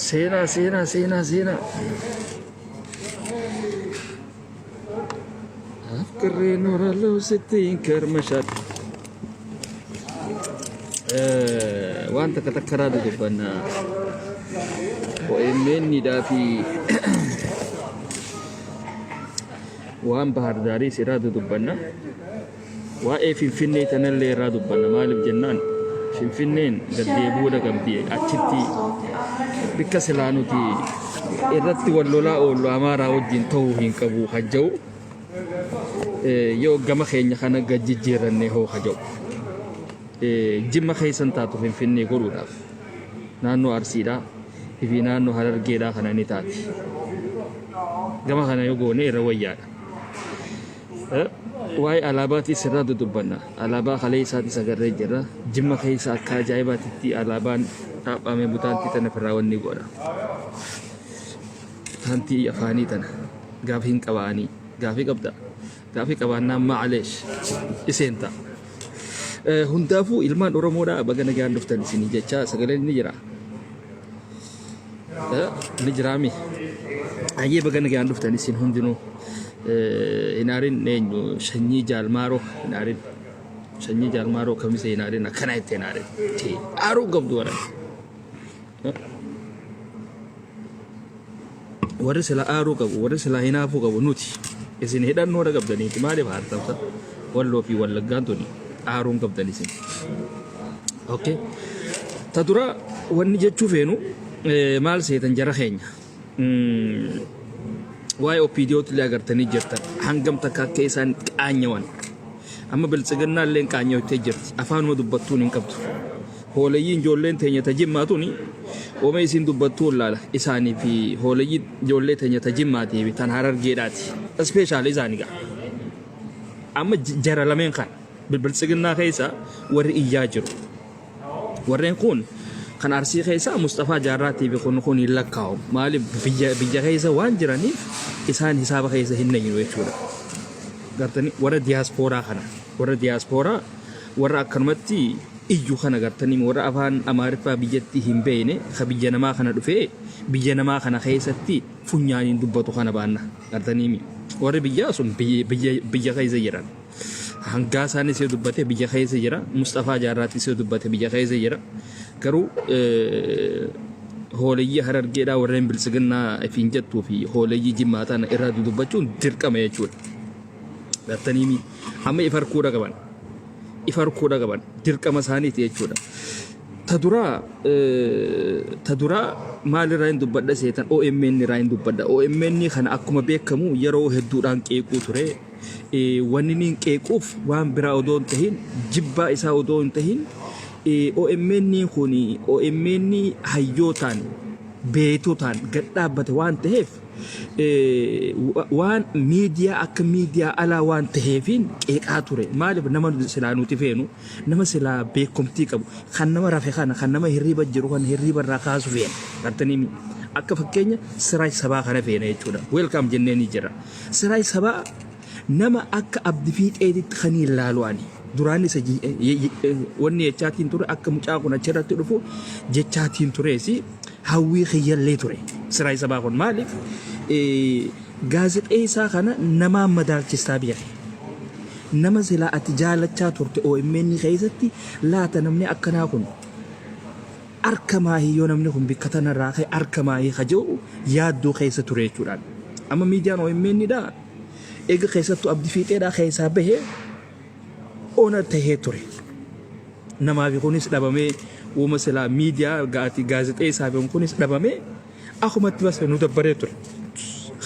Seenaa seenaa seenaa seenaa. Afqirree nooraloo sittiin karmashaadha. Waan takka takka irraa dudubbanna. OMN dhaa fi waan Bahar Daariis irraa dudubbanna. Waa'ee Finfinnee tanallee irraa dubbanna. Maaliif jennaan Finfinneen gad deebi'uudha qabdi. Achitti bikka silaa nuti irratti wal lolaa oollu Amaaraa wajjin ta'uu hin qabu hajja'u. Yoo gama keenya kana gad jijjiirranne hoo haja'u. Jimma keessan taatu Finfinnee godhuudhaaf naannoo Arsiidhaa fi naannoo Harargeedhaa kana ni taati. Gama kana yoo goone irra wayyaadha. Waa'ee alaabaatis irraa dudubbanna. Alaabaa kaleessaatis agarree jirra. Jimma keessa akka ajaa'ibaatitti alaabaan taaphaame butaantii tana firraa wanni godha. Butaantii afaanii tana gaafii hin qabaanii. Gaafii qabda. Gaafii qabaannaan maaleesh iseen ta'a. Hundaafuu ilmaan Oromoodhaa baga nagaan dhuftan isinii jecha sagaleen ni jira. Ni jiraami. Ayyee baga nagaan dhuftan isin hundinuu. Hin aarin eenyu sanyii jaalmaaroo hin aarin. Sanyii jaalmaaroo kamise hin aarin akkana itti hin aarin. Aaruu qabdu waran. Warri sila aaruu qabu warri sila hinaafuu qabu nuti. Isin hidhannoodha qabdaniiti maaliif aartamsa? Walloo fi wallaggaan tuni aaruu hin qabdan isin. Okay. Ta dura wanni jechuu feenu maal seetan jara keenya. Waa'ee OPDOtti illee agartanii jirtan hangam takka akka isaan qaanyawan. Amma biltsiginnaa illee qaanyawattee jirti. Afaanuma dubbattuun hin qabdu. Hooleyyiin ijoolleen teenya ta jimmaa tuni wama isiin dubbattuun laala isaanii fi hooleyyii ijoollee teenya ta jimmaatii fi tan harargeedhaati. Ispeeshaal isaani gaa. Amma jara lameen kana biltsiginnaa keessa warri iyyaa jiru. Warreen kun kan Arsii keessa Musxafaa Jaarraatii fi kun kun hin lakkaa'u. Maaliif biyya biyya keessa waan jiraniif isaan hisaaba keessa hin nayinu jechuudha. Gartanii warra diyaaspooraa kana warra diyaaspooraa warra akkanumatti iyyu kana gartanii warra afaan Amaariffaa biyyatti hin beekne ka biyya namaa kana dhufee biyya namaa kana keessatti funyaaniin dubbatu kana baanna gartanii warri biyyaa sun biyya biyya keessa jiran. Hangaasaanis yoo dubbate biyya keessa jira. Musxafaa Jaarraatis yoo dubbate biyya keessa jira. Garuu hooleyyii Harargeedhaa warreen biltsiginnaa ifiin jettuu fi hooleyyii Jimmaa tana irraa dudubbachuun dirqama jechuudha. Gartaniimi amma if harkuudha qaban. If harkuudha qaban dirqama isaaniiti jechuudha. Ta duraa ta duraa maalirraa hin dubbadha seetan OMN irraa hin dubbadha. OMN kana akkuma beekamu yeroo hedduudhaan qeequu ture. Wanni inni qeequuf waan biraa odoo hin tahin jibbaa isaa odoo hin tahin OMN kun OMN hayyootaan beektotaan gad dhaabbate waan taheef waan miidiyaa akka miidiyaa alaa waan taheefiin qeeqaa ture. Maaliif nama silaa nuti feenu nama silaa beekumtii qabu kan nama rafe kana kan nama hirriiba jiru kana hirriiba irraa kaasu feena. Gartanii akka fakkeenya Siraaj Sabaa kana feena jechuudha. Welcome jennee ni jira. Siraaj Sabaa nama akka Abdi Fiixeetitti kan hin laalu ani. Duraan isa wanni jechaatiin ture akka mucaa kun achirratti dhufu jechaatiin tureesi hawwii kiyyallee ture. Siraaj Sabaa kun maaliif gaazexeessaa kana namaan madaalchistaa biyya kee. Nama silaa ati jaalachaa turte OMN keessatti laata namni akkanaa kun Arka maahii yoo namni kun bikka tanarraa ka'e arka maahii ka jedhu yaaddoo keessa ture jechuudhaan. Amma miidiyaan OMN dha eega keessattuu Abdi Fiixeedhaa keessaa bahe ona tahee ture. Namaafi kunis dhabamee uuma silaa miidiyaa gaati gaazexeessaa fi kunis dhabamee akkumatti bas nu dabbaree ture.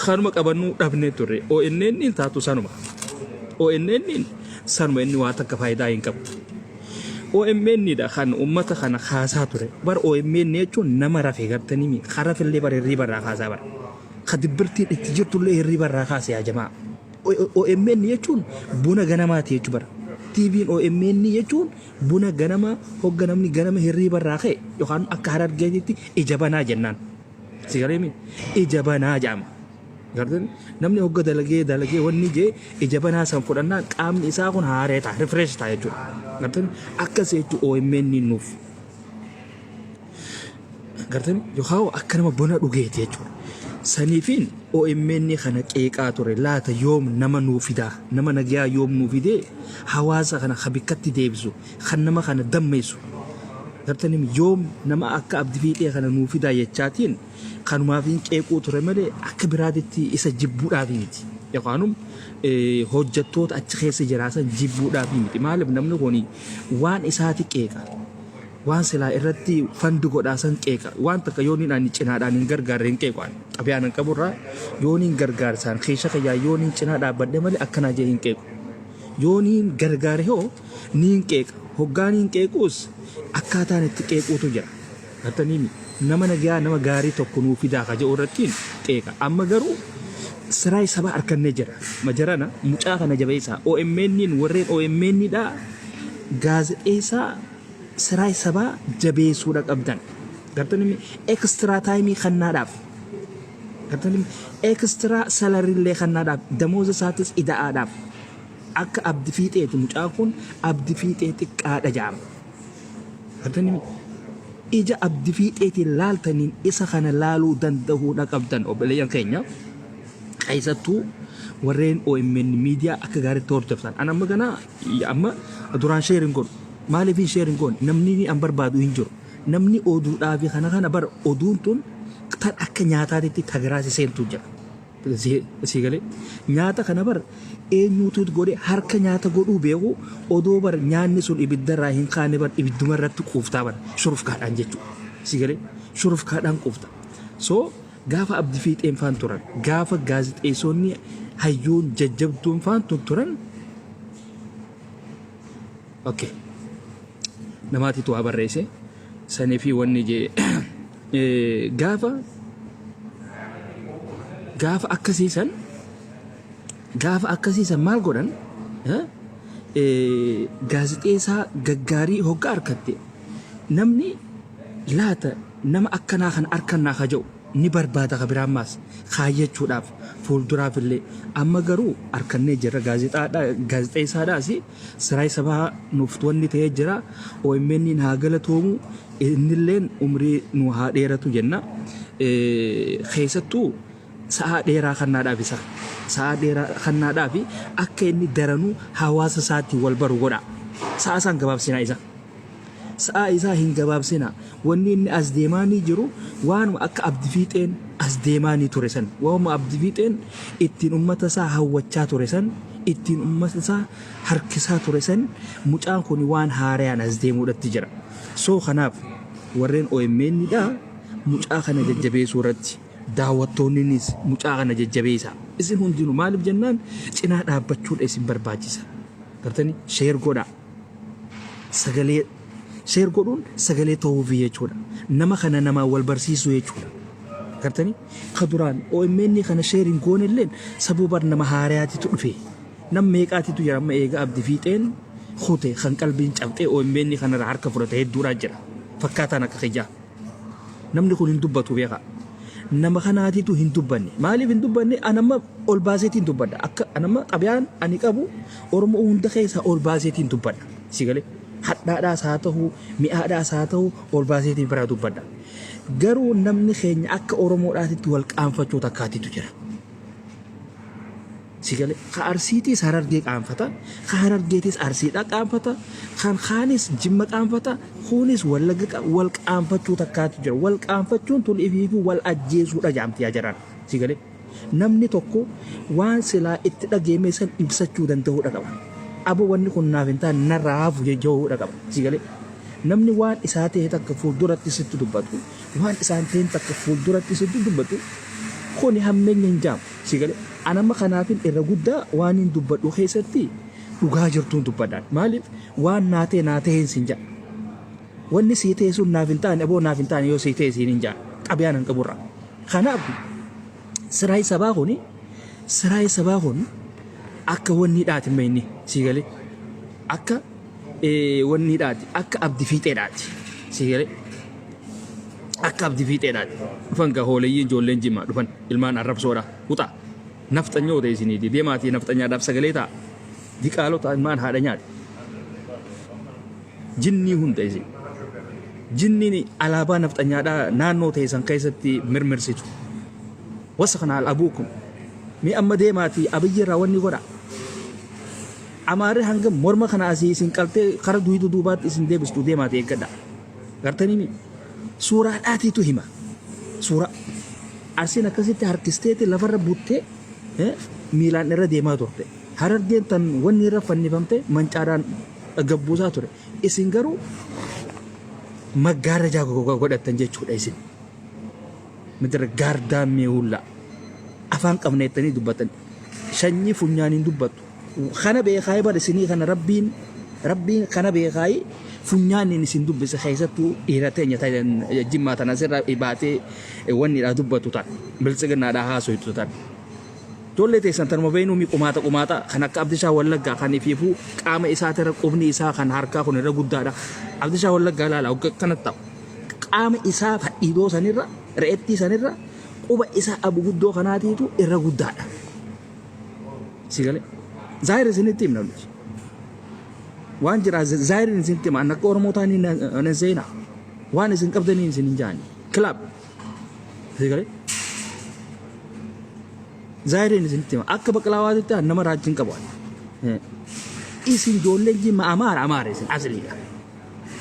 Kanuma qabannuu dhabnee turre. ONN taatu sanuma. ONN sanuma inni waa takka faayidaa hin qabu. OMN dha kan ummata kana kaasaa ture. Bar OMN jechuun nama rafe gartanii mi ka rafellee bar hirriiba irraa kaasaa bar. Ka dibbirtiin itti jirtullee hirriiba irraa kaase yaa jamaa. OMN jechuun buna ganamaati jechuu bara. TVn OMN jechuun buna ganama hogga namni ganama hirriiba irraa ka'e yookaan akka harargeetitti ija banaa jennaan. Si galee mi? Ija banaa jedhama. Gartani namni hogga dalagee dalagee wanni jee ija banaa san fudhannaan qaamni isaa kun haaree ta'a refresh ta'a jechuudha. Gartani akkas jechuu OMN nuuf. Gartani yookaan akka nama buna dhugeeti jechuudha. Saniifiin OMN kana qeeqaa ture laata yoom nama nuu fidaa nama nagayaa yoom nuu fidee hawaasa kana ka bikkatti deebisu kan nama kana dammeessu gartani yoom nama akka Abdi Fiixee kana nuu fidaa jechaatiin kanumaafiin qeequu ture malee akka biraatitti isa jibbuudhaafi miti. Yookaanum hojjettoota achi keessa jiraasan jibbuudhaafi miti. Maaliif namni kun waan isaati qeeqa. Waan silaa irratti fund godhaa san qeeqa. Waan takka yooniin ani cinaadhaan hin gargaarre hin qeequ ani. Xabiyaan an qaburraa yooniin gargaarsaan keesha kiyyaa yooniin cinaa dhaabbadhe malee akkanaa jee hin qeequ. Yooniin gargaare hoo niin qeeqa. Hoggaa niin qeequus akkaataan itti qeequutu jira. Gartaniimi nama nagayaa nama gaarii tokko nuu fidaa ka jedhu irrattiin qeeqa. Amma garuu siraay sabaa arkannee jira. Majarana mucaa kana jabeessaa. OMN'n warreen OMN dhaa gaazexeessaa Siraay sabaa jabeessuudha qabdan. Gartanii extra time kannaadhaaf. Gartanii extra salary illee kannaadhaaf damooza isaatis ida'aadhaaf. Akka abdi fiixeeti mucaan kun abdi fiixee xiqqaadha jedhama. Gartanii ija abdi fiixeetiin laaltaniin isa kana laaluu danda'uudha qabdan obboleeyyan keenya. Keessattuu warreen OMN miidiyaa akka gaariitti hordoftan. An amma ganaa amma duraan share hin godhu. Maaliif hin share hin goone? Namni an barbaadu hin jiru. Namni oduudhaa fi kana kana bar oduun tun tan akka nyaataatitti tagaraa si seentu jira. Si galee nyaata kana bar eenyuutu godhe harka nyaata godhuu beeku odoo bar nyaanni sun ibiddarraa hin kaane bar ibidduma irratti quuftaa bar shurufkaadhaan jechuudha. Si galee shurufkaadhaan quufta. So gaafa Abdi Fiixeen faan turan gaafa gaazexeessonni hayyuun jajjabduun faan turan okay namaatitu waa barreesse sanii fi wanni jee gaafa gaafa akkasiisan gaafa akkasiisan maal godhan gaazexeessaa gaggaarii hogga arkatte namni laata nama akkanaa kana arkannaa ka jedhu ni barbaada ka biraa ammaas kaayyachuudhaaf fuulduraaf illee amma garuu arkannee jirra gaazexeessaadhaas siraay sabaa nuuf wanni ta'ee jira OMN haa galatoomu innilleen umrii nu haa dheeratu jenna keessattuu sa'aa dheeraa kannaadhaaf isa sa'aa dheeraa kannaadhaaf akka inni daranuu hawaasa isaatti wal baru godha sa'aa isaan gabaabsinaa isa. Sa'aa isaa hin gabaabsinaa. Wanni inni as deemaanii jiru waanuma akka Abdi Fiixeen as deemaanii ture san. Waanuma Abdi Fiixeen ittiin ummata isaa hawwachaa ture san, ittiin ummata isaa harkisaa ture san mucaan kun waan haarayaan as deemuudhatti jira. So kanaaf warreen OMN dhaa mucaa kana jajjabeessuu irratti daawwattoonninis mucaa kana jajjabeessaa. Isin hundinuu maaliif jennaan cinaa dhaabbachuudha isin barbaachisa. Gartanii share godhaa. Sagalee share godhuun sagalee ta'uufii jechuudha. Nama kana namaan wal barsiisuu jechuudha. Gartanii ka duraan OMN kana share hin goone illeen sabuu bar nama haarayaatitu dhufe. Nam meeqaatitu jira amma eega Abdi Fiixeen kute kan qalbiin cabxee OMN kanarra harka fudhate hedduudhaa jira. Fakkaataan akka kiyyaa. Namni kun hin dubbatu beekaa. Nama kanaatitu hin dubbanne. Maaliif hin dubbanne? An amma ol baaseetiin dubbadha. Akka an amma xabiyaan ani qabu Oromoo hunda keessaa ol baaseetiin dubbadha. Si galee? Hadhaadhaas haa ta'u, mi'aadhaas haa ta'u ol baaseetiin biraa dubbadha. Garuu namni keenya akka Oromoodhaatitti wal qaanfachuu takkaatitu jira. Si galee? Ka Arsiitiis Harargee qaanfata, ka Harargeetiis Arsiidha qaanfata, kan kaanis Jimma qaanfata, kunis Wallagga wal qaanfachuu takkaatu jira. Wal qaanfachuun tun ifiifuu wal ajjeesuudha jaamti yaa jaraan. Si galee? Namni tokko waan silaa itti dhageeme san ibsachuu danda'uudha qaba. Abo wanni kun naaf hin taane narraa hafu jechuudha qaba. Si galee? Namni waan isaa ta'e takka fuulduratti sitti dubbatu, waan isaan ta'in takka fuulduratti sitti dubbatu kuni hammeenya hin jaamu. Si galee? An amma kanaafin irra guddaa waanin dubbadhu keessatti dhugaa jirtuun dubbadhaan. Maaliif waan naa ta'e naa ta'een siin ja'a. Wanni sii ta'e sun naaf hin taane aboo naaf hin taane yoo sii ta'e siin hin ja'a. Xabiyaan an qaburraa. Kanaaf siraay sabaa kuni siraay sabaa kun akka wanni dhaati amma inni sii galee akka wanni dhaati akka abdi fiixee dhaati sii galee. Akka abdi fiixeedhaati. Dhufan gaa hooleyyii ijoolleen jimmaa dhufan ilmaan arrabsoodha. Uxa. Nafxanyoota isiniiti. Deemaatii nafxanyaadhaaf sagalee ta'a. Diqaalota ilmaan haadha nyaate. Jinnii hunda isin. Jinniin alaabaa nafxanyaadhaa naannoo teessan keessatti mirmirsitu. Wasa kana al abuukum. Mee amma deemaatii Abiyyi irraa wanni godha. Amaarri hanga morma kana asii isin qaltee kara duyda duubaatti isin deebistu deemaatii eeggadha. Gartanii mi? Suuraadhaatiitu hima. Suuraa. Arsiin akkasitti harkisteeti lafarra buttee miilaan irra deemaa turte. Harargeen tan wanni irra fannifamte mancaadhaan gabbuusaa ture. Isin garuu maggaarrajaa godhattan jechuudha isin. Midira gaardaammee hullaa. Afaan qabna jettanii dubbatan. Sanyii funyaaniin dubbattu. Kana beekaayii bar isinii kana rabbiin rabbiin kana beekaayii funyaaniin isin dubbise keessattuu dhiira teenya ta jimmaa tana asirra baatee wannidhaa dubbatu tan biltsiginnaadhaa haasoytu tan. Ijoollee teessan tanuma beeynuumi qumaata qumaata kan akka Abdishaa Wallaggaa kan ifiifuu qaama isaatirra qubni isaa kan harkaa kun irra guddaadha. Abdishaa Wallaggaa ilaala hogga akkanatti ta'u. Qaama isaa fadhiidoo sanirra re'ettii sanirra quba isaa abu guddoo kanaatiitu irra guddaadha. Si galee? Zaahir isinitti himna nuti. Waan jira zaahirin isinitti hima. An akka Oromoo taanii nan seenaa. Waan isin qabdanii isin hin jaani. Kilaab. Si galee? Zaahiriin isinitti hima. Akka baqlaawaatitti an nama raachiin qabu. Isin ijoolleen jimma amaara amaara isin asliidha.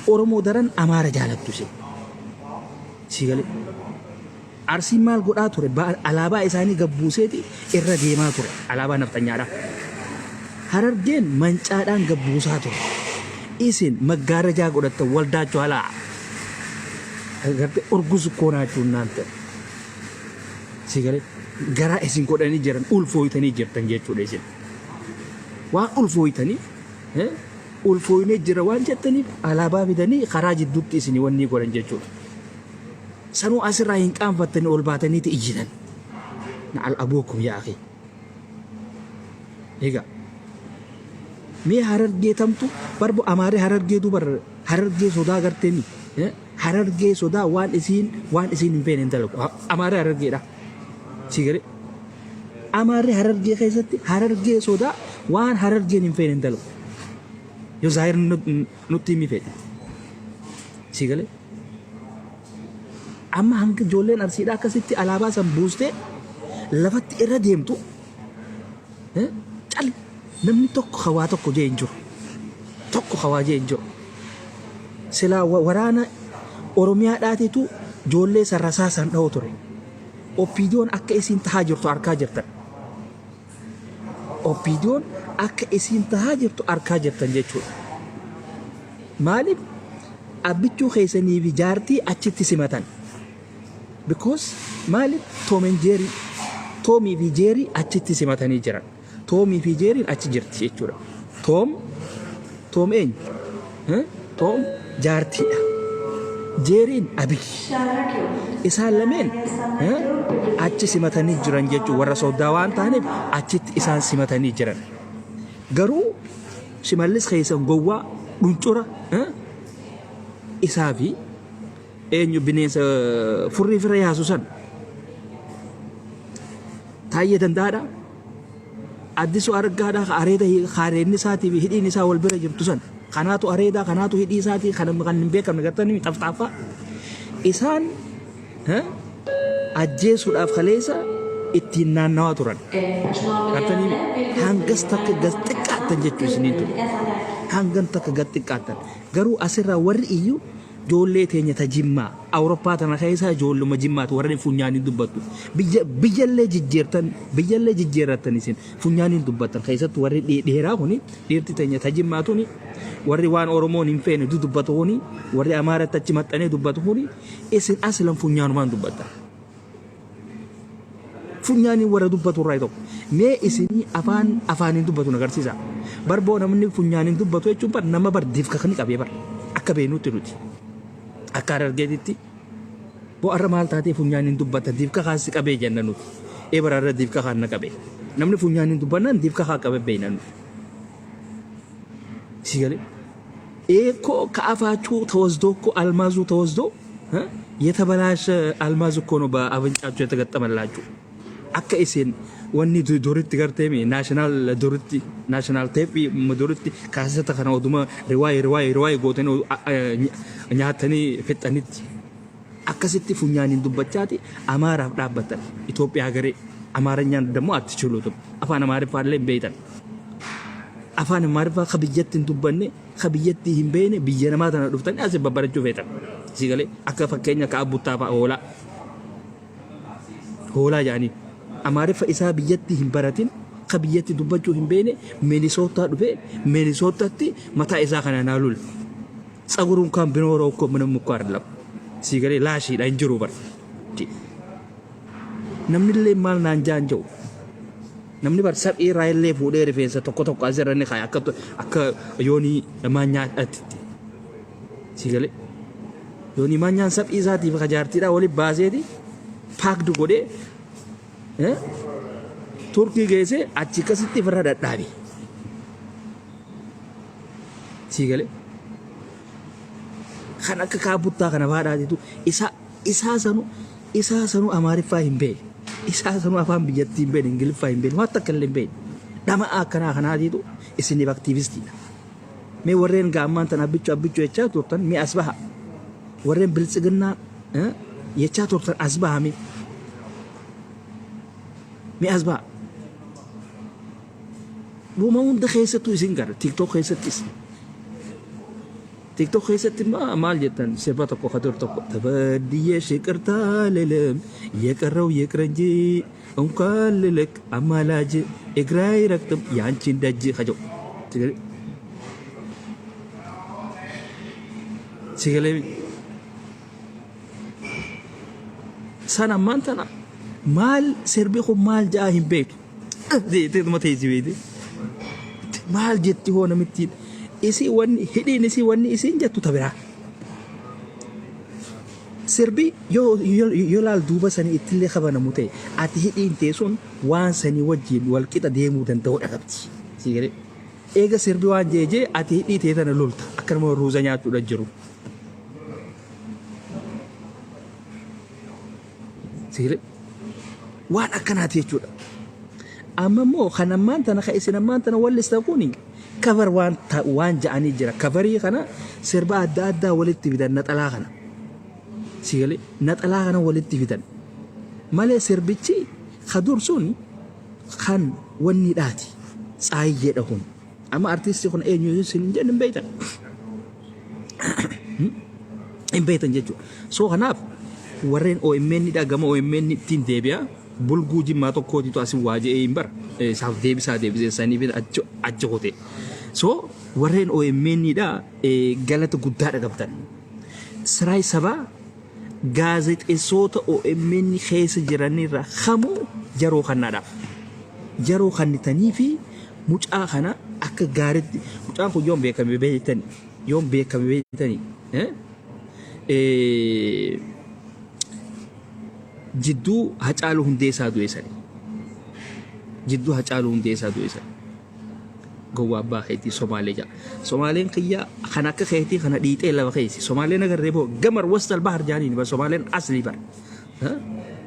Oromoo daran amaara jaalattu isin. Si galee. Arsiin maal godhaa ture? Alaabaa isaanii gabbuuseeti irra deemaa ture. Alaabaa nafxanyaadha. Harargeen mancaadhaan gabbuusaa ture. Isin maggaarajaa godhattan waldaachuu alaa. Gartee urgusu koonaachuun naan ta'e. Si galee garaa isin godhanii jiran ulfooytanii jirtan jechuudha isin. Waan ulfooytaniif ulfooynee jira waan jettaniif alaabaa fidanii karaa jidduutti isin wanni godhan jechuudha. Sanuu asirraa hin qaanfattanii ol baataniiti iyyitan. Na'al abuukum yaa akhi. Egaa mee harargee tamtu barbo amaarri harargeetu bar harargee sodaa garteemi. Harargee sodaa waan isiin waan isiin hin feene hin dalagu. Amaarri harargeedha. Si galee? Amaarri harargee keessatti harargee sodaa waan harargeen hin feene hin dalagu. Yoo zaahir nutti himi fedhe. Si galee? Amma hanga ijoolleen arsiidhaa akkasitti alaabaa san buustee lafatti irra deemtu cal namni tokko hawaa tokko jee hin jiru. Tokko hawaa jee hin jiru. Silaa waraana Oromiyaadhaatitu ijoollee san rasaasaan dha'u ture. OPDOn akka isiin tahaa jirtu arkaa jirtan. OPDOn akka isiin tahaa jirtu arkaa jirtan jechuudha. Maaliif abbichuu keessanii fi jaartii achitti simatan? Because maaliif Tom and Jerry Toomii fi Jeerii achitti simatanii jiran. Toomii fi Jeeriin achi jirti jechuudha. Toom Toom eenyu? Toom jaartiidha. Jeeriin Abiy. Isaan lameen achi simatanii jiran jechuudha. Warra sooddaa waan ta'aniif achitti isaan simatanii jiran. Garuu Shimallis keessan gowwaa dhuncura isaa fi eenyu bineensa furrii fira yaasu san Taayyee Danda'aadha. Addisuu Araggaadha ka areeda areedni isaatii fi hidhiin isaa wal bira jirtu san. Kanaatu areedaa kanaatu hidhii isaatii kan kan hin beekamne gartanii xafxaaffaa. Isaan ajjeesuudhaaf kaleessa ittiin naannawaa turan. Gartanii hangas takka gad xiqqaattan jechuu isiniin ture. Hangan takka gad xiqqaattan. Garuu asirraa warri iyyuu Ijoollee teenya ta Jimmaa Awuroppaa tana keessa ijoolluma Jimmaati warri funyaaniin dubbattu. Biyya biyyallee jijjiirtan biyyallee jijjiirrattan isin funyaaniin dubbattan keessattuu warri dhiiraa kuni dhiirti teenya ta Jimmaa tuni warri waan Oromoon hin feene dudubbatu kuni warri Amaaratti achi maxxanee dubbatu kuni isin aslan funyaanumaan dubbattan. Funyaaniin warra dubbatu irraa tokko. Mee isinii afaan afaaniin dubbatu na agarsiisa. Barboo namni funyaaniin dubbatu jechuun bar nama bar difkakni qabee bar akka beeknutti nuti. Akka harargeetitti boo arra maal taatee funyaaniin dubbata difka kaassi qabee jenna nuti. Ee bara arra difka kaan na qabee. Namni funyaaniin dubbannaan difka kaa qabee beekna nuti. Si galee? እኮ ከአፋችሁ ተወስዶ እኮ አልማዙ ተወስዶ የተበላሸ አልማዝ እኮ ነው በአፍንጫችሁ የተገጠመላችሁ። akka isin Wanni duritti gartee mi national duritti national teephii duritti kaaseta kana oduma riwaayii riwaayii riwaayii gootanii nyaatanii fixxanitti. Akkasitti funyaaniin dubbachaati Amaaraaf dhaabbattan. Itoophiyaa garee Amaaranyaan dammoo atti chuluutum. Afaan Amaariffaa illee hin beektan. Afaan Amaariffaa ka biyyatti hin dubbanne, ka biyyatti hin beekne biyya namaa tana dhuftanii asii babbarachuu feetan. Sii galee akka fakkeenya ka abbuttaa fa'a hoolaa. Hoolaa jedhanii. Amaariffa isaa biyyatti hin baratin, ka biyyatti dubbachuu hin beekne Minisootaa dhufee Minisootaatti mataa isaa kana naa lule. Tsaguruun kaan binooroo እኮ ምንም እኮ አይደለም sii galee laashiidha hin jiru bar. Namnillee maal naan jaan jiru. Namni bar saphii irraa illee fuudhee rifeensa tokko tokko asirra ni kaaya akka akka yoonii maanyaatti. Sii galee yoonii maanyaan saphii isaatiif kajaartiidhaa walitti baaseeti paakdu godhee Turkii geessee achi akkasitti ofirra dhadhaabe. Sii galee. Kan akka kaabuttaa kana baadhaatitu isa isaa sanu isaa sanu Amaariffaa hin beekne. Isaa sanu afaan biyyattii hin beekne, Ingiliffaa hin beekne, waan takka illee hin beekne. Dhama'aa akkanaa kanaatiitu isiniif aktiivistiidha. Mee warreen gaammaan tan abbichuu abbichuu jechaa turtan mee as baha. Warreen biltsiginnaa jechaa turtan as baha mee. Mee as baha. Dhuma hunda keessattuu isin gara TikTok keessattis. TikTok keessatti maal jettan sirba tokko ka dur tokko ተበድዬሽ ይቅርታ አልልም የቀረው ይቅር እንጂ እንኳን ልልክ አማላጅ እግሬ አይረግጥም ያንቺን ደጅ ከጀው ሲገሌ san ammaan tana maal sirbi kun maal ja'a hin beektu jeetee teessi beekte maal jetti hoo namittiin isii wanni hidhiin isii wanni isiin jettu ta biraa. Sirbi yoo yoo laal duuba sanii ittillee kabanamu ta'e ati hidhiin tee sun waan sanii wajjin wal qixa deemuu danda'uu qabdi. Sii galee eega sirbi waan jeejee ati hidhii tee tana lolta akka nama ruuza nyaachuudha jiru. Sii galee waan akkanaati jechuudha. Amma immoo kan ammaan tana kan isin ammaan tana wallistan kuni cover waan waan ja'anii jira. Coverii kana sirba adda addaa walitti fidan naxalaa kana. Sii galee naxalaa kana walitti fidan. Malee sirbichi ka dur sun kan wanni dhaati. Tsaayyeedha kun. Amma artiistii kun eenyu isin hin jenne hin beektan. Hin beektan jechuudha. So kanaaf warreen OMN dha gama OMN ittiin deebi'a. Bulguu jimmaa tokkootitu asin waa je'ee hin bara. Isaaf deebisaa deebisee saniif achi kute. So warreen OMN dha galata guddaadha qabdan. Siraay sabaa gaazexeessoota OMN keessa jiranirra kamuu jaroo kannaadhaaf. Jaroo kannitanii fi mucaa kana akka gaariitti mucaan kun yoom beekame beektani yoom beekame beektani jidduu Hacaaluu Hundeessaa du'e sani jidduu Hacaaluu Hundeessaa du'e sani gowwaa abbaa keetii Somaalee jedha. Somaaleen kiyya kan akka keetii kana dhiixee lafa keessa. Somaaleen agarree boo gamar wastal bahar jaaniin bar Somaaleen aslii bar.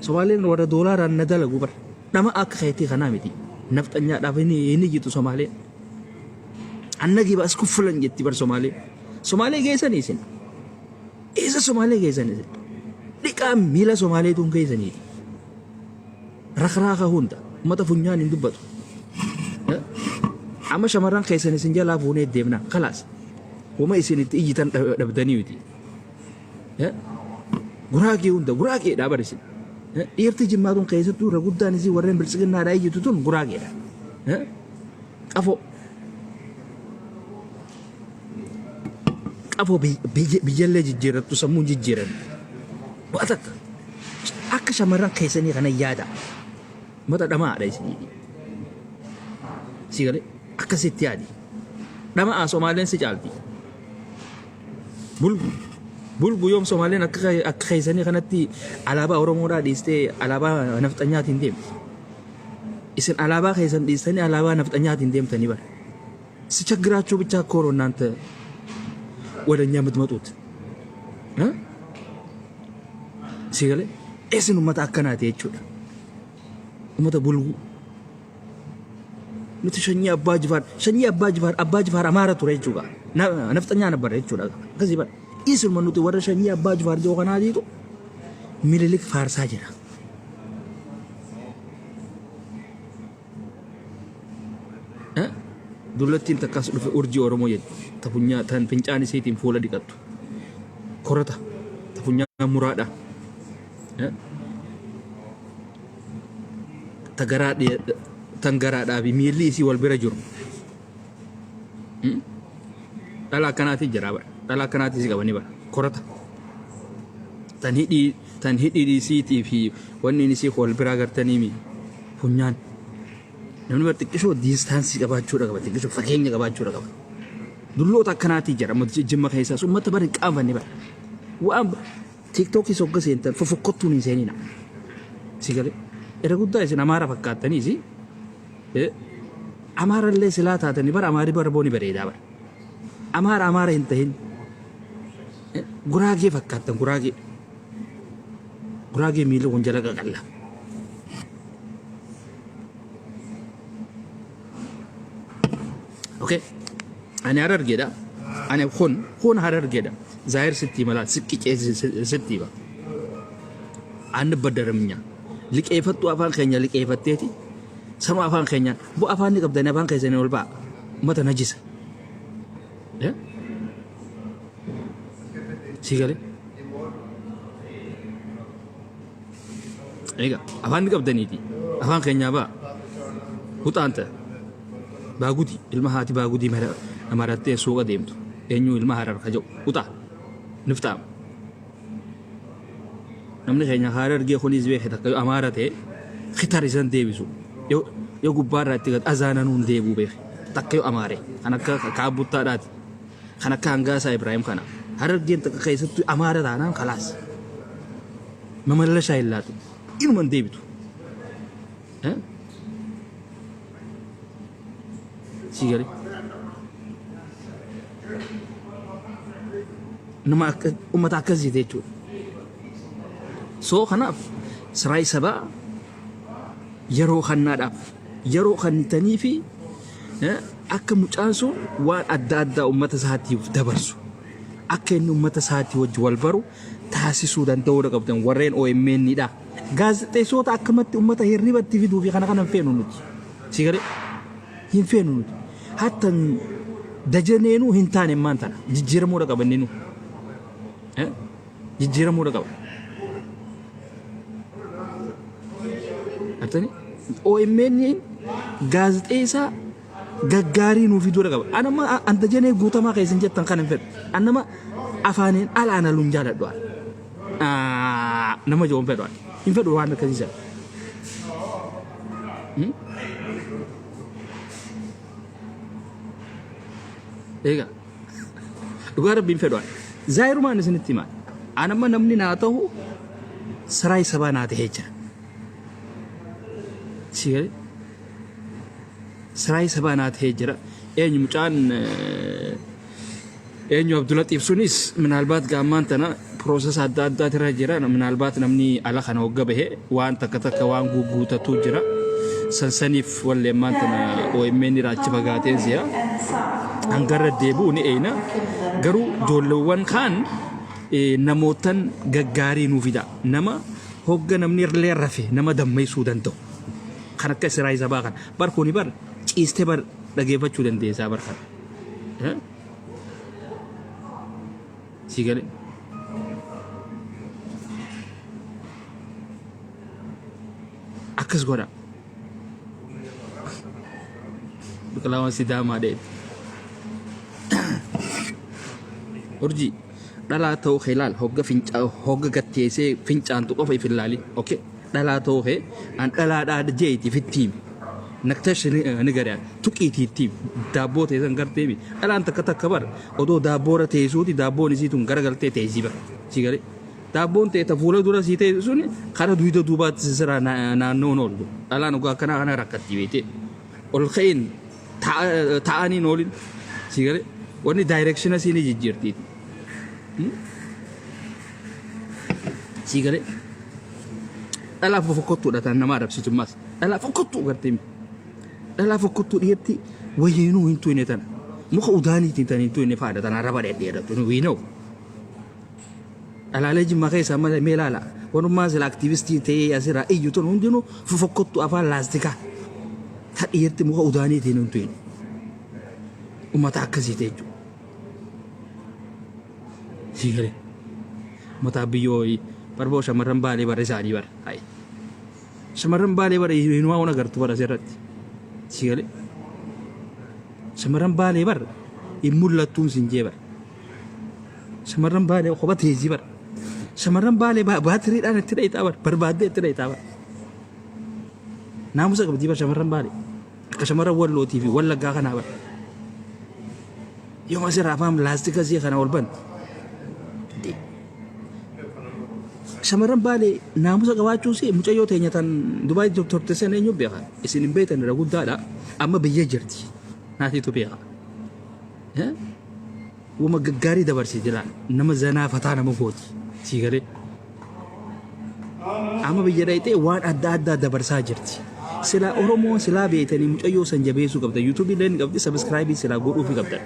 Somaaleen warra doolaaraan na dalagu bar. Dhama akka keetii kanaa miti. Nafxanyaadhaaf hin iyyitu Somaaleen. Annagi baas kuffulan jetti bar Somaaleen. Somaalee geessanii isin. Eessa Somaalee geessanii isin? Dhiqaa miila Somaaleetuun geessaniiti. Rakraaqa hunda ummata funyaan hin dubbatu. Amma shamarran keessan isin jalaa fuunee deemna. Kalaas. Wama isin itti iyyitan dhabdanii miti. Guraagee hunda guraageedha bar isin. Dhiirti jimmaa tun keessattuu irra guddaan isii warreen biltsiginnaadhaa iyyitu tun guraageedha. Qafoo. Qafoo biyyallee jijjiirrattu sammuun jijjiiran. Waa takka. Akka shamarran keessanii kana yaada. Mata dhamaadha isinii. Si galee akkasitti yaadi. Dhama'aa Somaaleen si caalti. Bulgu bulgu yoom Somaaleen akka akka keessanii kanatti alaabaa Oromoodhaa dhiistee alaabaa nafxanyaatiin deemti. Isin alaabaa keessan dhiistanii alaabaa nafxanyaatiin deemtanii bara. ሲቸግራችሁ ብቻ እኮ ነው እናንተ ወደ እኛ የምትመጡት። Sii galee isin ummata akkanaati jechuudha. Ummata bulguu. Nuti sanyii Abbaa Jifaar, sanyii Abbaa Jifaar, Abbaa Jifaar Amaara ture jechuudha. Nafxanyaa nabbara jechuudha. Akkasii bara. Isinuma nuti warra sanyii Abbaa Jifaar jiru kanaatiitu Minilik faarsaa jira. Dullattiin takkas dhufe urjii Oromoo jetti. Ta funyaa tan fincaan isiitiin fuula dhiqattu. Korata ta funyaan muraadha. Ta garaa tan garaadhaa fi miilli isii wal bira jiru. Dhala akkanaatii jira bara. Dhala akkanaatii si qabanii bara. Korata. Tan hidhii tan hidhii isiitii fi wanni isii wal biraa gartanii mi funyaan. Namni bara xiqqishoo diistaansii qabaachuudha qaba. Xiqqishoo fageenya qabaachuudha qaba. Dulloota akkanaatii jira. Amma Jimma keessaas uummata bara hin qaanfanne bara. Waan tiiktookii sogga seentan fofokkottuun hin seenina. Si galee. Irra guddaa isin Amaara fakkaattaniis Amaara illee silaa taatanii bara Amaari bara booni bareedaa bara. Amaara Amaara hin tahin. Guraagee fakkaattan guraagee. Guraagee miilli kun jala qaqalla. Okay. Ani Harargeedha. Ani kun Harargeedha. Zaahir sitti hima laal siqqicee sitti hima. Anni baddaramnya. Liqeeffattuu afaan keenya liqeeffatteeti. Sanuu afaan keenyaan. Bu afaan ni qabdanii afaan keessanii ol ba'a. Ummata najisa. Si galee? Egaa afaan ni qabdaniiti. Afaan keenyaa ba'a. Huxaan ta'a. Baagudii ilma haati baagudii marattee suuqa deemtu. Eenyu ilma harar ka jedhu huxaa. Nifxaam. Namni keenya Harargee kunis beeke takka yoo Amaara ta'e kitar isan deebisu. Yoo gubbaarraa itti gad azaananuu hin deebi'u beeke. Takka yoo Amaare kan akka kaabbuttaadhaati. Kan akka Hangaasaa Ibraahim kana. Harargeen takka keessattuu Amaara taanaan kalaas. Mamallashaa hin laatu. Inuma hin deebitu. Sii galee. Nama akka uummata akkasiiti jechuudha. So kanaaf siraay sabaa yeroo kannaadhaaf yeroo kannitanii fi akka mucaan sun waan adda addaa uummata isaatiif dabarsu akka inni uummata isaatii wajji wal baru taasisuu danda'uudha qabdan warreen OMN dha. Gaazexeessoota akkamatti uummata hirribatti fiduu fi kana kana hin feenu nuti. Si galee hin feenu nuti. Hatta dajaneenuu hin taane maan tana jijjiiramuudha qaba inni nu. Jijjiiramuudha qaba. Artani OMN gaazexeessaa gaggaarii nuu fiduudha qaba. Anama an dajanee guutamaa keessan jettan kana hin fedhu. An nama afaaniin ala analu hin jaaladhu. Nama jiru hin fedhu. Hin fedhu waan akkasii sana. Egaa dhugaa rabbiin fedhu. Zaayirumaan isinitti himaa. Anamma namni naa ta'u siraay sabaa naa ta'ee jira. Si galee? Siraay sabaa naa ta'ee jira. Eenyu mucaan eenyu Abdulaxiif sunis minaalbaat gaammaan tana piroosesa adda addaatirra jira. Minaalbaat namni ala kana hogga bahe waan takka takka waan guguutatu jira. Sansaniif walleemmaan tana OMN irraa achi fagaateen si'a. Hangarra deebi'u ni eeyna. Garuu ijoolleewwan kaan namootan gaggaarii nuu fida. Nama hogga namni illee rafe nama dammaysuu danda'u. Kan akka Siraay sabaa kana. Bar kuni bar ciiste bar dhageeffachuu dandeessaa bar kana. Si galee. Akkas godha. Biqilaawwan Sidaamaa dheedhi. Urjii dhalaa ta'uu kee ilaal hogga fincaa hogga gatteessee fincaantu qofa if ilaalin okay dhalaa ta'uu kee an dhalaadhaa jeeti ifitti himi naktash ni gari'an tuqiitii itti himi daabboo teessan garteemi dhalaan takka takka bar odoo daabboora teessuuti daabboon isii tun garagaltee teessii bar si galee Daabboon ta'e ta fuula dura sii ta'e sun kara duyda duubaatti sisiraa naannoon ooltu. Dhalaan ogaa akkanaa kana rakkatti beekte. Ol ka'in ta'aniin oolin sii galee wanni daayirekshina sii ni jijjiirti. Sii galee dhalaa fofokkottuudha tan nama arrabsitu ammas. Dhalaa fokkottuu gartee. Dhalaa fokkottuu dhiirti wayiinuu hin tuyne tana. Muka udaaniitiin tan hin tuyne faadha tana arraba dhedheeratu. We know. Dhalaalee Jimmaa keessaa malee mee ilaala. Wanummaa sila aktiivistii ta'ee asirraa iyyu tun hundinuu fofokkottu afaan laastikaa. Ta dhiirti muka udaaniitiin hin tuyne. Ummata akkasii ta'e jechuudha. Sii galee. Ummata biyyoo barboo shamarran Baalee bara isaanii bara. Hayi. Shamarran Baalee bara hinumaa waan agartu bara asirratti. Sii galee. Shamarran Baalee bara hin mul'attuun sin jee bara. Shamarran Baalee kopha teessii bara. Shamarran Baalee baatiriidhaan itti dhayitaa bara. Barbaaddee itti dhayitaa bara. Naamusa qabdii bara shamarran Baalee. Akka shamarran Wallootii fi Wallaggaa kanaa bara. Yooma asirraa afaan laastika sii kana ol banti. Shamarran Baalee naamusa qabaachuun si mucayyoo teenya tan Dubaay turte san eenyu beeka? Isin hin beektan irra guddaadha. Amma biyya jirti. Naatiitu beeka. Wama gaggaarii dabarsiti laal. Nama zanaa fataa nama gooti. Sii galee. Amma biyya dhayxee waan adda addaa dabarsaa jirti. Silaa Oromoon silaa beektanii mucayyoo san jabeessuu qabda. Yuutuubii illee ni qabdi sabiskiraayibii silaa godhuufi qabdan.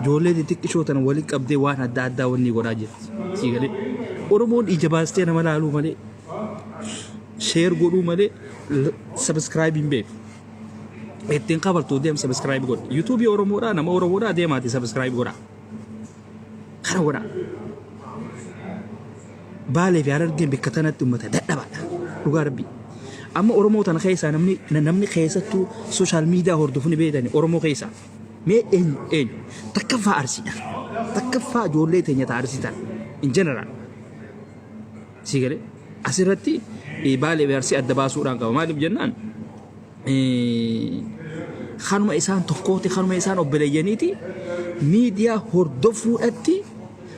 Ijoollee xixiqqishoo tana walitti qabdee waan adda addaa wanni godhaa jirti. Sii galee. Oromoon ija baastee nama laaluu malee sheer godhuu malee sabiskiraayibii hin beeku. Ittiin kafaltu deem subscribe godhi. YouTube Oromoodhaa nama Oromoodhaa deemaati subscribe godhaa. Kana godhaa. Baalee fi Harargeen bakka tanatti uummata dadhabaadha. Dhugaa rabbii. Amma Oromoo tana keessaa namni namni keessattuu social media hordofu ni beektani Oromoo keessaa. Mee eenyu eenyu takkaffaa Arsiidha. Takkaffaa ijoollee teenya ta'a Arsii tana. In general. Sii galee asirratti Baalee fi Arsii adda baasuudhaan qaba. Maaliif jennaan kanuma isaan tokkooti kanuma isaan obboleeyyaniiti miidiyaa hordofuudhatti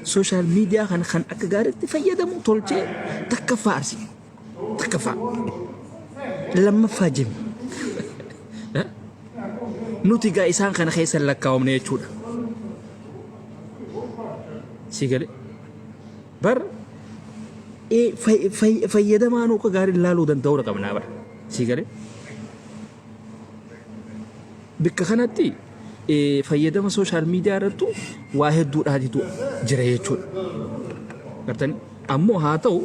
sooshaal miidiyaa kana kan akka gaariitti fayyadamu tolchee takkaffaa Arsii takkaffaa lammaffaa Jimma. Nuti gaa isaan kana keessa lakkaa'amne jechuudha. Sii galee. Bar fayyadamaa nu akka gaarii ilaaluu danda'uudha qabnaa bara. Sii galee. Bikka kanatti fayyadama sooshaal miidiyaa irrattu waa hedduudhaatitu jira jechuudha. Gartanii ammoo haa ta'u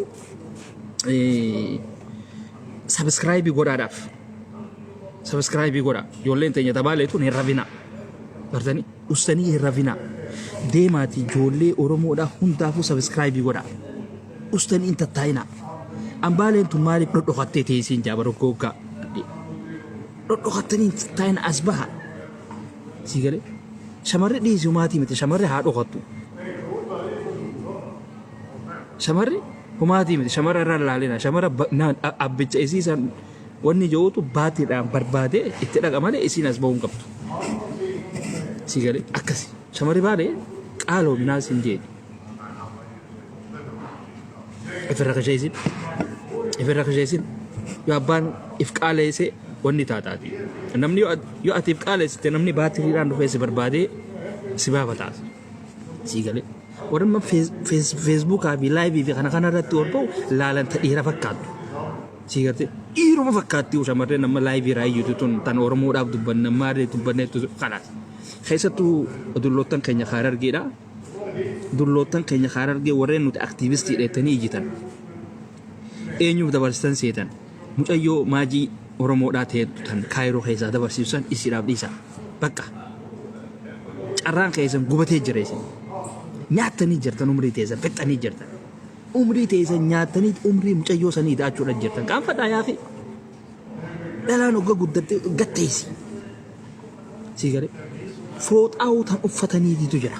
sabiskiraayibii godhaadhaaf. Sabiskiraayibii godhaa. Ijoolleen teenya tabaaleetuun hin rafinaa. Gartanii ustanii hin rafinaa. Deemaati ijoollee Oromoodhaa hundaafuu sabiskiraayibii godhaa. Ustanii hin tattaa'inaa. Ambaaleen tun maaliif dhodhokattee teessiin jaaba roggooggaa. Dhodhokattanii hin tattaa'ina as baha. Sii galee. Shamarri dhiisi humaatii miti shamarri haa dhokattu. Shamarri humaatii miti shamarra irra laalina shamarra abbicha isii san wanni jiruutu baatiidhaan barbaadee itti dhaqa malee isiin as ba'uu hin qabdu. Sii galee akkasi. Shamarri baalee qaaloominaa siin jeeni. Ifirra kasheessin. Ifirra kasheessin. Yoo abbaan if qaaleesse wanni taataati. Namni yoo ati if qaaleessite namni baatiriidhaan dhufee si barbaadee si baafataas. Sii galee. Warri amma feesbuukaa fi laayivii fi kana kana irratti ol ba'u laalan ta dhiira fakkaattu. Sii gartee dhiiruma fakkaatti shamarreen amma laayivii irraa iyyutu tun tan Oromoodhaaf dubbanna maalii dubbanneettu kanaas. Keessattuu dulloottan keenya Harargeedha. Dulloottan keenya Harargee warreen nuti aktiivistii dheettanii iyyitan. Eenyuuf dabarsitan seetan? Mucayyoo maajii Oromoodhaa ta'ettu tan Kaayiroo keessaa dabarsiisu san isiidhaaf dhiisa. Bakka. Carraan keessan gubatee jira isin. Nyaattanii jirtan umrii teessan fixxanii jirtan. Umrii teessan nyaattanii umrii mucayyoo sanii daachuudha jirtan. Qaanfadhaa yaafi. Dhalaan hogga guddatte gatteessi. Sii galee. Fooxaa'uu tan uffataniititu jira.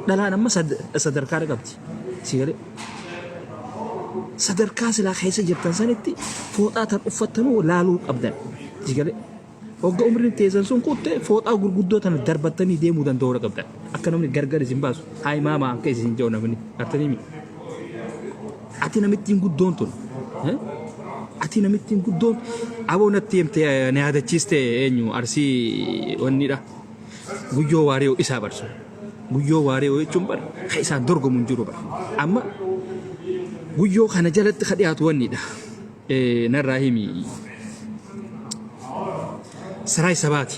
Dhalaan amma sadarkaa qabdi. Sii galee. Sadarkaa silaa keessa jirtan sanitti fooxaa tan uffattanuu laaluu qabdan. Sii galee. Hogga umriin teessan sun kutte fooxaa gurguddoo tana darbattanii deemuu danda'uu qabdan. Akka namni gargar isin baasu. Haay maamaa akka isin jedhu namni. Artanii mi? Ati namittiin guddoon tun. Ati namittiin guddoon aboo natti himte na yaadachiiste eenyu Arsii wannidha. Guyyoo Waariyoo isaa barsu. Guyyoo Waariyoo jechuun bar ka isaan dorgomu hin jiru bar. Amma guyyoo kana jalatti ka dhiyaatu wannidha. Narraa himi. Siraay sabaati.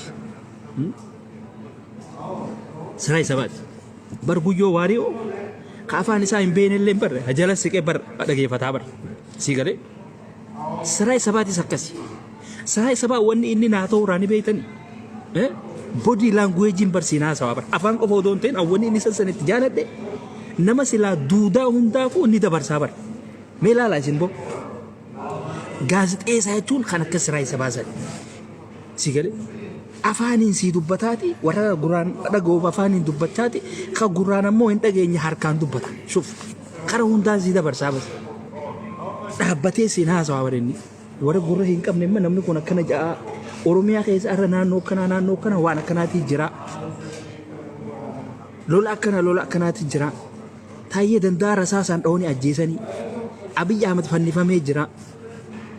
Siraay sabaati. Bar guyyoo waariyoo ka afaan isaa hin beekne illee barre jala siqee bar dhageeffataa bar. Sii galee. Siraay sabaatis akkasi. Siraay sabaa wanni inni naa ta'u irraa ni beektani. Body language barsiin haasawaa bar. Afaan qofa odoo hin ta'in wanni inni san itti jaaladhe nama silaa duudaa hundaafuu inni dabarsaa bar. Mee ilaalaa isin boo. Gaazixeessaa jechuun kan akka siraay sabaa sani. Si galee afaaniin sii dubbataati warra gurraan dhaga'uuf afaaniin dubbachaati ka gurraan ammoo hin dhageenye harkaan dubbata. Shuf kara hundaan sii dabarsaa bas. Dhaabbatee siin haasawaa bara inni. Warra gurra hin qabne immoo namni kun akkana ja'a. Oromiyaa keessa irra naannoo akkanaa naannoo akkanaa waan akkanaatii jira. Lola akkana lola akkanaatii jira. Taayyee Danda'aa rasaasaan dhawanii ajjeesanii. Abiy Ahmed fannifamee jira.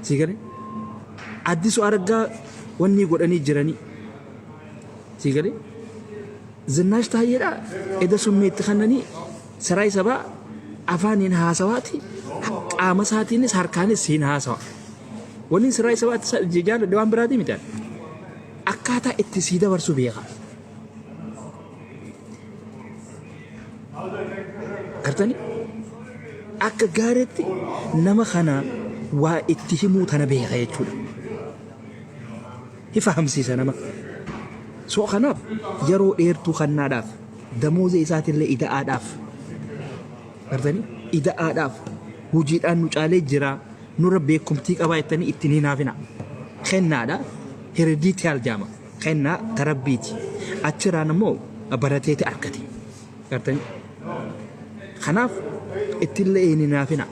Si galee? Addisu Araggaa wanni godhanii jiranii. Si galee? Zinnaash Taayyeedha eda summii itti kennanii saraay sabaa afaaniin haasawaati qaama isaatiinis harkaanis siin haasawa. Wanni siraay sabaatti jaalladhe waan biraatii miti. Akkaataa itti sii dabarsu beeka. Gartanii akka gaariitti nama kana waa itti himuu tana beeka jechuudha. Ni fahamsiisa nama. So kanaaf yeroo dheertuu kannaadhaaf damooza isaatillee ida'aadhaaf gartanii ida'aadhaaf hojiidhaan nu caalee jira nurra beekumtii qabaa jettanii ittiin hin haafina. Kennaadha herediitaal jaama. Kennaa ta Rabbiiti. Achirraan ammoo barateeti argate. Gartanii? Kanaaf ittillee hin hinaafina.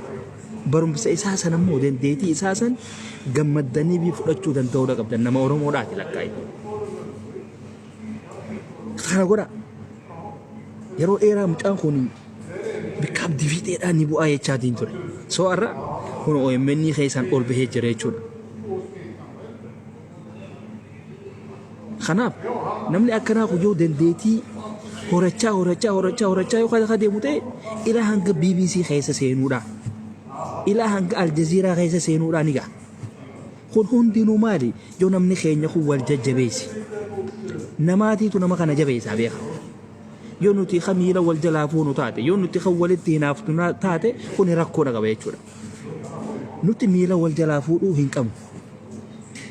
Barumsa isaa san ammoo dandeettii isaa san gammaddanii fi fudhachuu danda'uudha qabdan nama Oromoodhaati lakkaa'e. Kana godha. Yeroo dheeraa mucaan kun bikka abdii fiixeedhaan ni bu'aa jechaatiin ture. Soo har'a kun OMN keessaan ol bahee jira jechuudha. Kanaaf namni akkanaa kun yoo dandeettii horachaa horachaa horachaa horachaa yoo kan deemu ta'e ilaa hanga BBC keessa seenuudha. Ilaa hanga Aljaziiraa keessa seenuudha ni ga'a. Kun hundinuu maali? Yoo namni keenya kun wal jajjabeessi. Namaatiitu nama kana jabeessaa beeka. Yoo nuti kan miila wal jalaa fuunu taate, yoo nuti kan walitti hinaaftu taate kun rakkoodha qaba jechuudha. Nuti miila wal jalaa fuudhuu hin qabnu.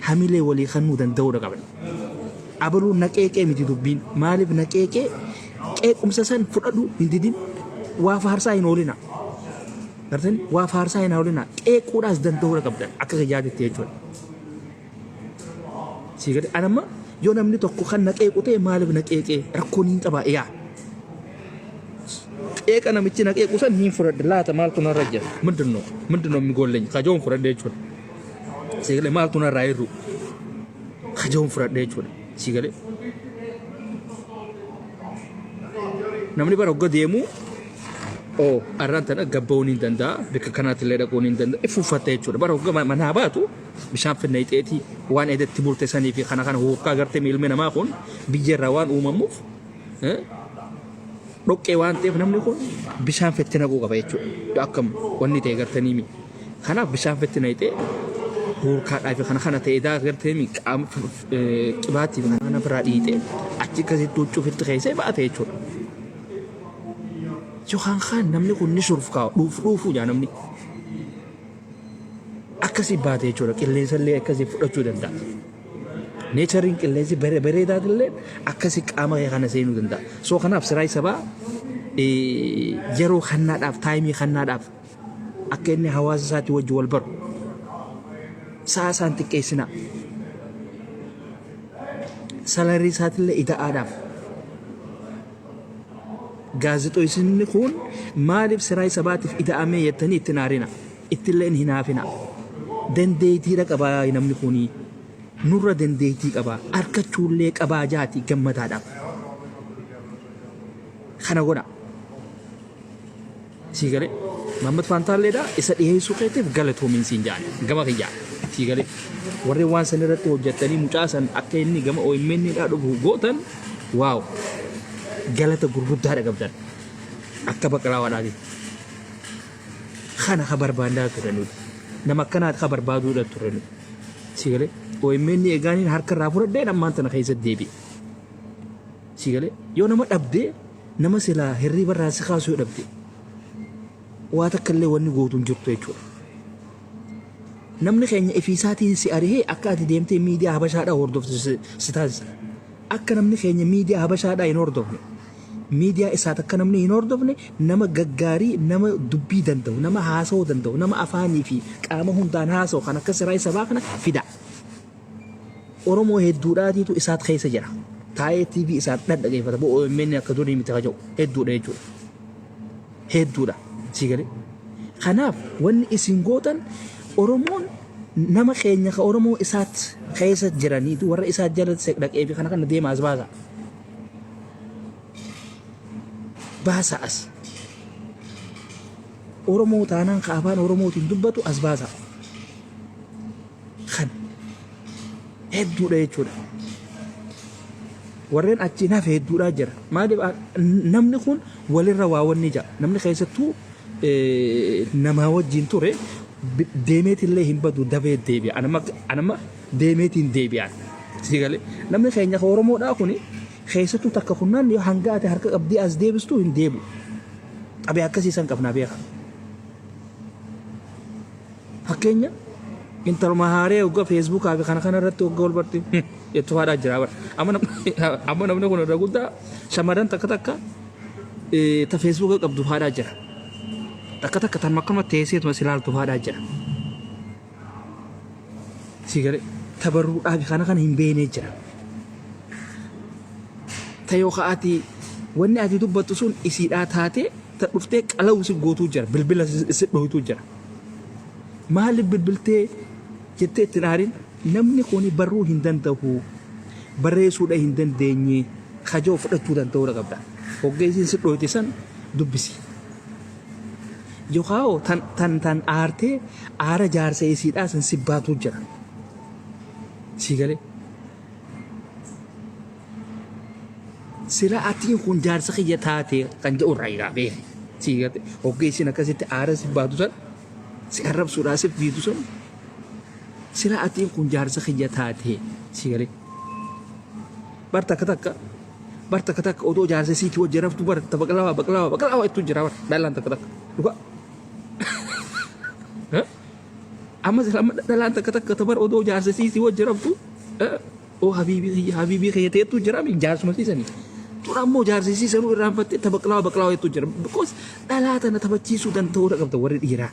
Hamilee walii kennuu danda'uudha qabna. Abaluun na qeeqee miti dubbiin. Maaliif na qeeqee? Qeequmsa san fudhadhu hin didin. Waa faarsaa hin oolina. Gartani waa faarsaa hin oolina. Qeequudhaas danda'uudha qabdan akka kiyyaatitti jechuudha. Sii gadi anamma yoo namni tokko kan na qeequ ta'e maaliif na qeeqee rakkoon hin qabaa yaa. Qeeqa namichi na qeequ san hin fudhadhe laata maaltu narra jira ምንድን ነው ምንድን ነው የሚጎለኝ kajoon fudhadhe jechuudha. Sii galee maaltu narraa hir'u kajoon fudhadhe jechuudha. Sii galee namni bara hogga deemu oo arraan tana gabba'uun hin danda'a bakka kanaatti illee dhaquun hin danda'a if uffatta jechuudha. Bara hogga manaa baatu bishaan finna ixeetii waan edatti bulte sanii fi kana kana huurkaa gartee ilmi namaa kun biyya irraa waan uumamuuf dhoqqee waan ta'eef namni kun bishaan fetti naquu qaba jechuudha. Akkam wanni ta'e gartanii mi. Kanaaf bishaan fetti naqxee huurkaadhaa fi kana kana ta'e daa gartee mi qaama qibaatii fi kana kana biraa dhiixee achi akkasitti huccuu fitti keessee baate jechuudha. Yookaan kaan namni kun ni shurfkaa dhuuf dhuufuu jaa namni. Akkasii baate jechuudha. Qilleensa illee akkasii fudhachuu danda'a. Neechariin qilleensi bareedaatillee akkasii qaama kee kana seenuu danda'a. So kanaaf siraay sabaa yeroo kannaadhaaf taayimii kannaadhaaf akka inni hawaasa isaatii wajji wal baru sa'a isaan xiqqeessinaa. Salarii isaatillee ida'aadhaaf. Gaazexeessonni kun maaliif siraay sabaatiif ida'amee jettanii itti hin aarina. Ittillee hin hinaafina. Dandeettiidha qabaa namni kun nurra dandeettii qabaa argachuullee qabaa jaati gammadaadhaaf. Kana godha. Sii galee. Mahammad Faantaalleedha isa dhiyeessuu keetiif galatoomiin siin jaan gama kiyyaa. Sii galee. Warri waan san irratti hojjettanii mucaa san akka inni gama OMN dhaa dhufu gootan waaw galata gurguddaadha qabdan akka baqlaawaadhaati. Kana ka barbaandaa ture nuti. Nama akkanaati ka barbaaduudha ture nuti. Sii galee. OMN eegaaniin harka irraa fudhadheen ammaan tana keessa deebi'e. Si galee yoo nama dhabdee, nama silaa hirriiba irraa si kaasu yoo dhabde, waa takka illee wanni gootu hin jirtu jechuudha. Namni keenya ifiisaatiin si arihee akka ati deemtee miidiyaa habashaadhaa hordoftu si taasisa. Akka namni keenya miidiyaa habashaadhaa hin hordofne, miidiyaa isaat akka namni hin hordofne, nama gaggaarii, nama dubbii danda'u, nama haasa'uu danda'u, nama afaanii fi qaama hundaan haasa'u kan akka Siraay Sabaa kana fida. Oromoo hedduudhaatiitu isaat keessa jira. Taa'ee TV isaat dhadhageeffata. Bo'oo OMN akka durii miti kaja'u hedduudha jechuudha. Hedduudha. Sii galee. Kanaaf wanni isin gootan, Oromoon nama keenya ka Oromoo isaat keessa jiraniitu warra isaat jala dhaqee fi kana kana deema as baasa. Baasa as. Oromoo taanaan ka afaan Oromootiin dubbatu as baasa. Kan hedduudha jechuudha. Warreen achiin hafe hedduudhaa jira. Maaliif namni kun walirra waa wanni ja'a. Namni keessattuu namaa wajjin ture deemeetillee hin badu, dafee deebi'a. Anama deemeetiin deebi'an. Sii galee namni keenya ka Oromoodhaa kuni keessattuu takka kunnaan yoo hanga ati harka qabdee as deebistu hin deebi'u. Xabee akkasii san qabnaa beeka. Fakkeenya, intaluma haaree hogga feesbuukaa fi kana kana irratti hogga wal barti jettu haadhaa jira bara. Amma namni kun irra guddaa shamarran takka takka ta feesbuuka qabdu haadhaa jira. Takka takka tan akkuma teesseetuma si ilaaltu haadhaa jira. Si galee tabarruudhaa fi kana kana hin beeknee jira. Ta yookaan ati wanni ati dubbattu sun isiidhaa taatee ta dhuftee qala'u si gootuu jira, bilbila si dhohituu jira. Maaliif bilbiltee jettee itti hin aarin. Namni kuni barruu hin danda'u, barreessuudha hin dandeenye kajoo fudhachuu danda'uudha qabda. Hogga isiin si dhoyte san dubbisi. Yookaan tan tan tan aartee aara jaarsa isiidhaa san si baatuu jira. Sii galee. Sila atiin kun jaarsa kiyya taate kan jedhu irraa egaa beeki. Sii garte hogga isiin akkasitti aara si baatu san, si arrabsuudhaa si fiitu san, sila atiin kun jaarsa kiyya taate, sii galee. Bar takka takka, bar takka takka otoo jaarsa isiitii wajjin raftu bar ta baqlawaa baqlawaa baqlawaa ittu jira bar dhalaan takka takka. Dhugaa. Amma sila amma dhalaan takka takka ta bar otoo jaarsa isiitii wajjin raftu oo habiibii kiyya habiibii kiyya ta'etu jira mi jaarsuma siisanii. Tun ammoo jaarsa isiisanuu irraanfattee ta baqlawaa baqlawaa jettu jira. Because dhalaa tana taphachiisuu danda'uudha qabda warri dhiiraa.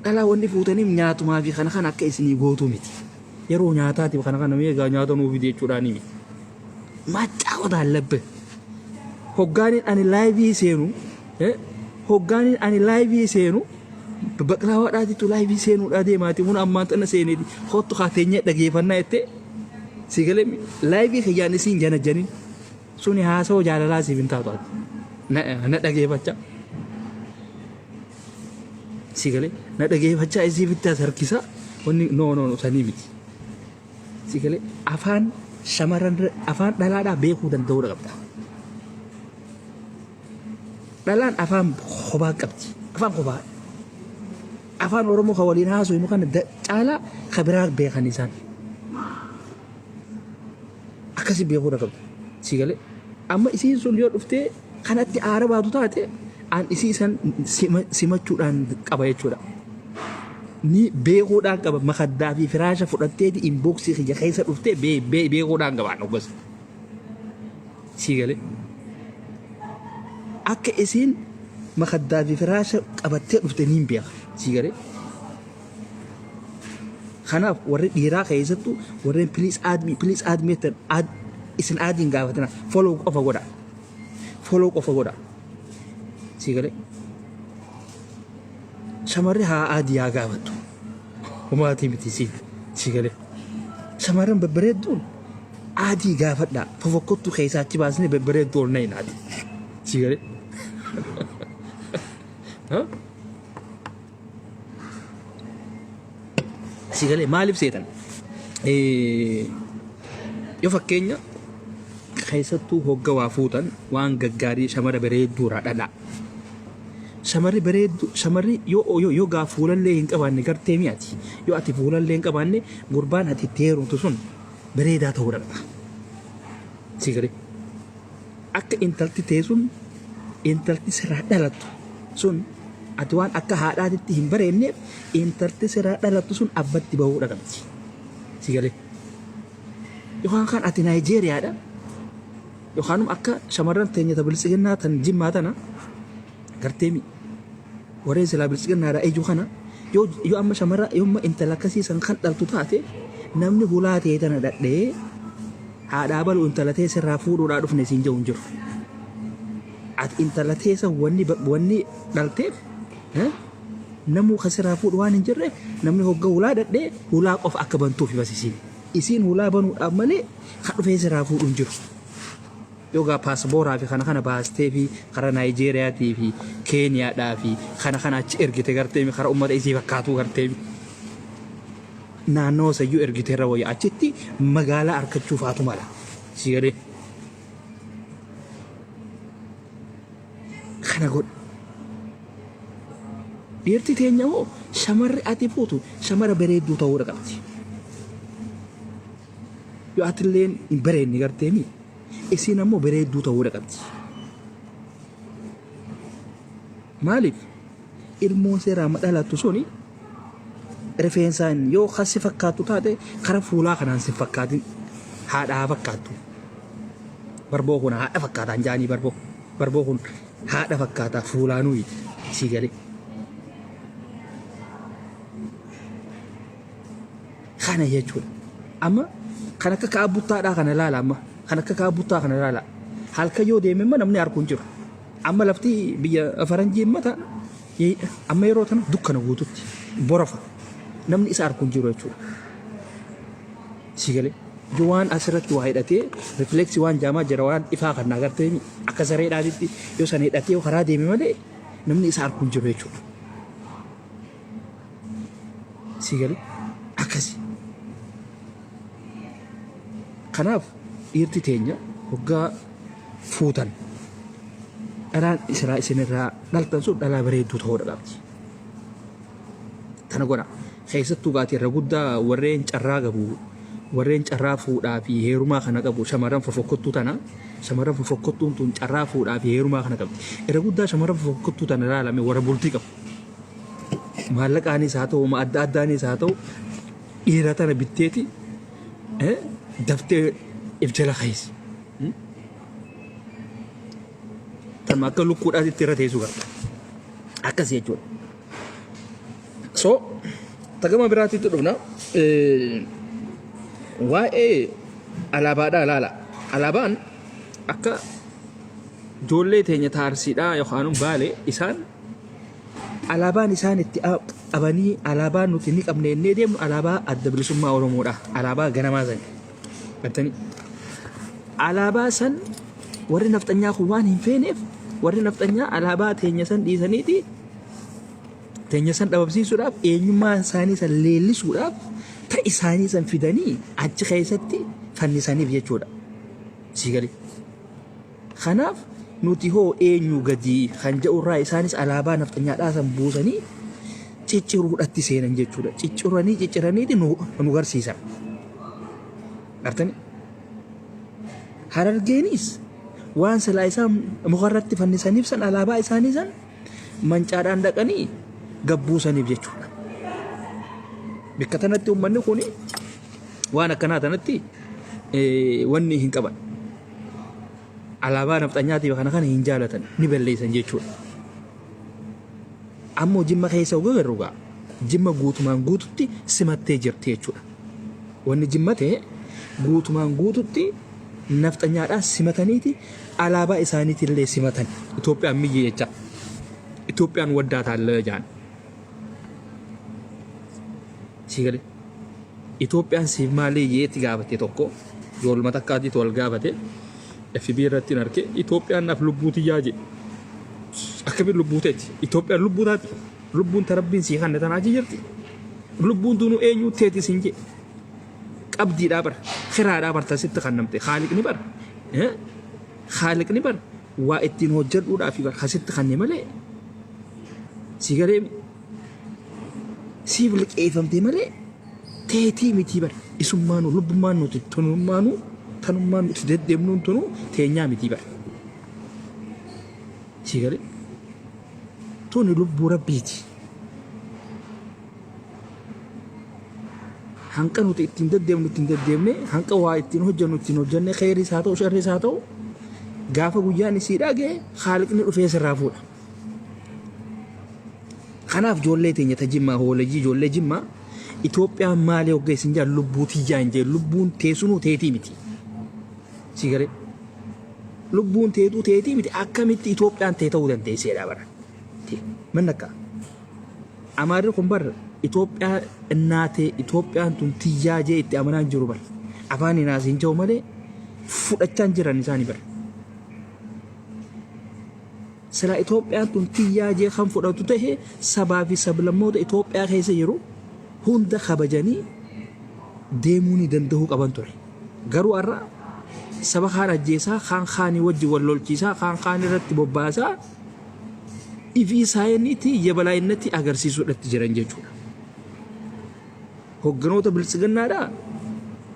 Dhalaa wanni fuutaniif nyaatumaa fi kana kana akka isinii gootuu miti. Yeroo nyaataatiif kana kana mee egaa nyaata nuu fidi jechuudhaanii miti. Macaawata allabbe. Hoggaaniin ani laayivii seenu, hoggaaniin ani laayivii seenu baqlaawaadhaatitu laayivii seenuudhaa deemaati kun ammaan tana seeneeti kottu kaa teenyee dhageeffannaa jettee si galee laayivii kiyyaan isiin jana janin suni haasawoo jaalalaa siif hin taatu ati na dhageeffachaa si galee na dhageeffachaa isiifitti as harkisaa wanni no no no sanii miti. Si galee afaan shamarran, afaan dhalaadhaa beekuu danda'uudha qabda. Dhalaan afaan kophaa qabdi. Afaan kophaa. Afaan Oromoo kan waliin haasofnu kana caalaa kan biraa beekan isaan. Akkasi beekuudha qabda. Si galee amma isiin sun yoo dhuftee kanatti aara baatu taate an isii san simachuudhaan qaba jechuudha. Ni beekuudhaan qaba, makaddaa fi firaasha fudhatteeti inboksii kiyya keessa dhuftee beekuudhaan qaba an hoggas. Sii galee akka isiin makaddaa fi firaasha qabattee dhufte niin beeka. Sii galee. Kanaaf warri dhiiraa keessattuu warreen please add me, please add me jettan, add isin add hin gaafatina, follow qofa godha. Follow qofa godha. Sii galee. Shamarri haa aadii haa gaafattu. Homaatii miti siin. Sii galee. Shamarran babbareedduun aadii gaafadhaa. Fofokkottuu keessaa achi baasnee babbareedduu ol nayinaati. Sii galee. Si galee maaliif seetan? Yoo fakkeenya keessattuu hogga waa fuutan waan gaggaarii shamara bareedduu irraa dhadhaa. Shamarri bareeddu shamarri yoo yoo yoo gaa fuulallee hin qabaanne gartee mi'ati. Yoo ati fuulallee hin qabaanne gurbaan ati itti heerumtu sun bareedaa ta'uu qaba. Si galee. Akka intalti tee sun intalti sirraa dhalattu sun ati waan akka haadhaatitti hin bareenneef intalti sirraa dhalattu sun abbatti bahuu qabdi. Si galee. Yookaan kan ati Naayijeeriyaadha. Yookaanum akka shamarran teenya ta biltsiginnaa tan jimmaa tana garteemi warreen silaa biltsiginnaadha ejuu kana yoo yoo amma shamarra yoo amma intala akkasii san kan dhaltu taate namni hulaa tee tana dhadhee haadhaa balu intala tee sirraa fuudhuudhaa dhufne siin jedhu hin jiru. Ati intala tee san wanni wanni dhalteef namuu kan sirraa fuudhu waan hin jirreef namni hogga hulaa dhadhee hulaa qofa akka bantuufi bas isiin. Isiin hulaa banuudhaaf malee kan dhufee sirraa fuudhu hin jiru. Yoo gaa paasbooraa fi kana kana baastee fi karaa Naayijeeriyaatii fi Keeniyaadhaa fi kana kana achi ergite gartee karaa uummata isii fakkaatuu gartee naannoo sayyuu ergite irra wayya achitti magaalaa arkachuu faatu mala. Si galee. Kana godhu. Dhiirti teenya hoo shamarri ati fuutu shamara bareedduu ta'uu qabdi. Yoo atilleen hin bareedne garteemi isiin ammoo bareedduu ta'uu qabdi. Maaliif ilmoon seeraa dhalattu suni rifeensaan yoo kan si fakkaattu taate kara fuulaa kanaan si fakkaatin haadha haa fakkaattu. Barboo kun haadha fakkaataan jaanii barboo. Barboo kun haadha fakkaataa fuulaanuu sii galee. Kana jechuudha. Amma kan akka kaabbuttaadhaa kana ilaala amma. Kan akka kaabuttaa kana ilaala. Halkan yoo deeme immoo namni arku hin jiru. Amma lafti biyya faranjii immoo ta'a. Amma yeroo tana dukkana guututti borofa. Namni isa arku hin jiru jechuudha. Si galee. Yoo waan asirratti waa hidhatee rifleeksii waan jaamaa jira waan ifaa kan agartee akka sareedhaatitti yoo sana hidhatee yoo karaa deeme malee namni isa arku hin jiru jechuudha. Si galee akkasi. Kanaaf dhiirti teenya hoggaa fuutan dhalaan isiraa isinirraa dhaltan sun dhalaa bareedduu ta'uu qabdi. Tana godha. Keessattuu gaati irra guddaa warreen carraa qabu warreen carraa fuudhaa fi heerumaa kana qabu shamarran fofokkottuu tana shamarran fofokkottuun tun carraa fuudhaa fi heerumaa kana qabdi. Irra guddaa shamarran fofokkottuu tana ilaalame warra bultii qabu. Maallaqaanis haa ta'u adda addaanis haa ta'u dhiira tana bitteeti daftee if jala keessa. Tanuma akka lukkuudhaatitti irra teessu garta. Akkas jechuudha. So, tagama biraatitti dhufna. Waa'ee alaabaadhaa ilaala. Alaabaan akka ijoollee teenya taarsiidhaa yookaan baalee isaan alaabaan isaan itti qabanii alaabaan nuti ni qabne innee deemnu alaabaa adda bilisummaa Oromoodha. Alaabaa ganamaa sani. Gartanii? Alaabaa san warri nafxanyaa kun waan hin feeneef warri nafxanyaa alaabaa teenya san dhiisaniiti teenya san dhabamsiisuudhaaf eenyummaa isaanii san leellisuudhaaf ta isaanii san fidanii achi keessatti fannisaniif jechuudha. Sii galee. Kanaaf nuti hoo eenyu gadi kan jedhurraa isaanis alaabaa nafxanyaadhaa san buusanii cicciruudhatti seenan jechuudha. Cicciranii cicciraniiti nu nu garsiisan. Gartanii? Harargeenis waan silaa isaan mukarratti fannisaniif san alaabaa isaanii san mancaadhaan dhaqanii gabbuusaniif jechuudha. Bikka tanatti uummanni kun waan akkanaa tanatti wanni hin qaban. Alaabaa nafxanyaatiif kana kana hin jaalatan ni balleessan jechuudha. Ammoo jimma keessa hogga garuu gaa jimma guutumaan guututti simattee jirti jechuudha. Wanni jimma ta'e guutumaan guututti nafxanyaadhaan simataniiti alaabaa isaaniitillee simatan. Itoophiyaan miyyi jecha. Itoophiyaan waddaa taallee jaan. Sii galee. Itoophiyaan siif maalii jeetti gaafate tokko ijoolluma takkaatiitu wal gaafate FB irratti hin arke Itoophiyaan naaf lubbuu tiyyaa jedhe. Akkamiin lubbuu teeti? Itoophiyaan lubbuu taati? Lubbuun ta rabbiin sii kanne tanaa achi jirti. Lubbuun tunuu eenyuu teeti siin jedhe. Qabdiidhaa bar kiraadhaa bar tasitti kannamte haaliqni bar haaliqni bar waa ittiin hojjedhuudhaaf bar kasitti kanne malee Si galee siif liqeeffamte malee teetii mitii bar. Isummaanuu lubbummaan nuti tunummaanuu tanummaan nuti deddeemnuun tunuu teenyaa mitii bar. Si galee tuni lubbuu rabbiiti. Hanqa nuti ittiin deddeemnu ittiin deddeemne hanqa waa ittiin hojjennu ittiin hojjenne kheyriis haa ta'u sharriis haa ta'u gaafa guyyaan isiidhaa ga'e haaliqni dhufee sirraa fuudha. Kanaaf ijoollee teenya ta Jimmaa hooleyyii ijoollee Jimmaa Itoophiyaan maali hogga isin jaan lubbuu tiyyaa hin jeen lubbuun teessunuu teetii miti. Si galee lubbuun teetuu teetii miti akkamitti Itoophiyaan tee ta'uu dandeesseedha bara. Manni akka Amaarri kun bar Itoophiyaa innaatee Itoophiyaan tun tiyyaa jee itti amanaa hin jiru bar. Afaan hin haasiin jiru malee fudhachaa hin jiran isaanii bar. Silaa Itoophiyaan tun tiyyaa jee kan fudhatu tahe sabaa fi sablammoota Itoophiyaa keessa jiru hunda kabajanii deemuu ni danda'uu qaban ture. Garuu har'a saba kaan ajjeesaa, kaan kaanii wajjin wal lolchiisaa, kaan kaan irratti bobbaasaa ifii isaaniitti yebalaayinnatti agarsiisuudhatti jiran jechuudha. Hogganoota biltsiginnaadhaa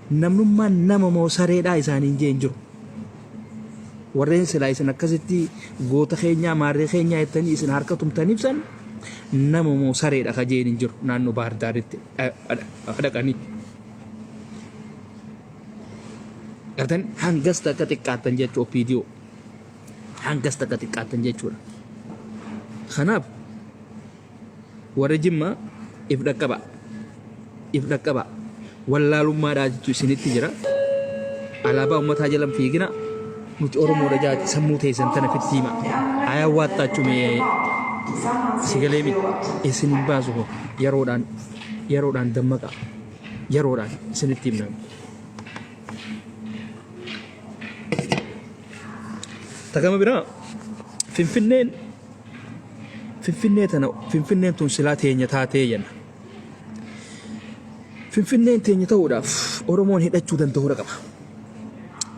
namnummaan nama moo sareedhaa isaaniin jee hin jiru. Warreen silaa isin akkasitti goota keenyaa maarree keenyaa jettanii isin harka tumtaniif san nama moo sareedha ka jeen hin jiru naannoo Baahir Daaritti dhaqanii. Gartan hangas takka xiqqaattan jechuu OPDO. Hangas takka xiqqaattan jechuudha. Kanaaf warri Jimmaa if dhaqqabaa. If dhaqqabaa. Wallaalummaadhaatitu isinitti jira. Alaabaa ummataa jala hin fiigina. Nuti Oromoodha jaati sammuu teessan tana fitti hima. Ayaa waaxxaachu mee sigalee miti. Isin hin baasu kun yeroodhaan yeroodhaan dammaqaa. Yeroodhaan isinitti himna. Takama biraa Finfinneen Finfinnee tana Finfinneen tun silaa teenya taatee jenna. Finfinneen teenya ta'uudhaaf Oromoon hidhachuu danda'uudha qaba.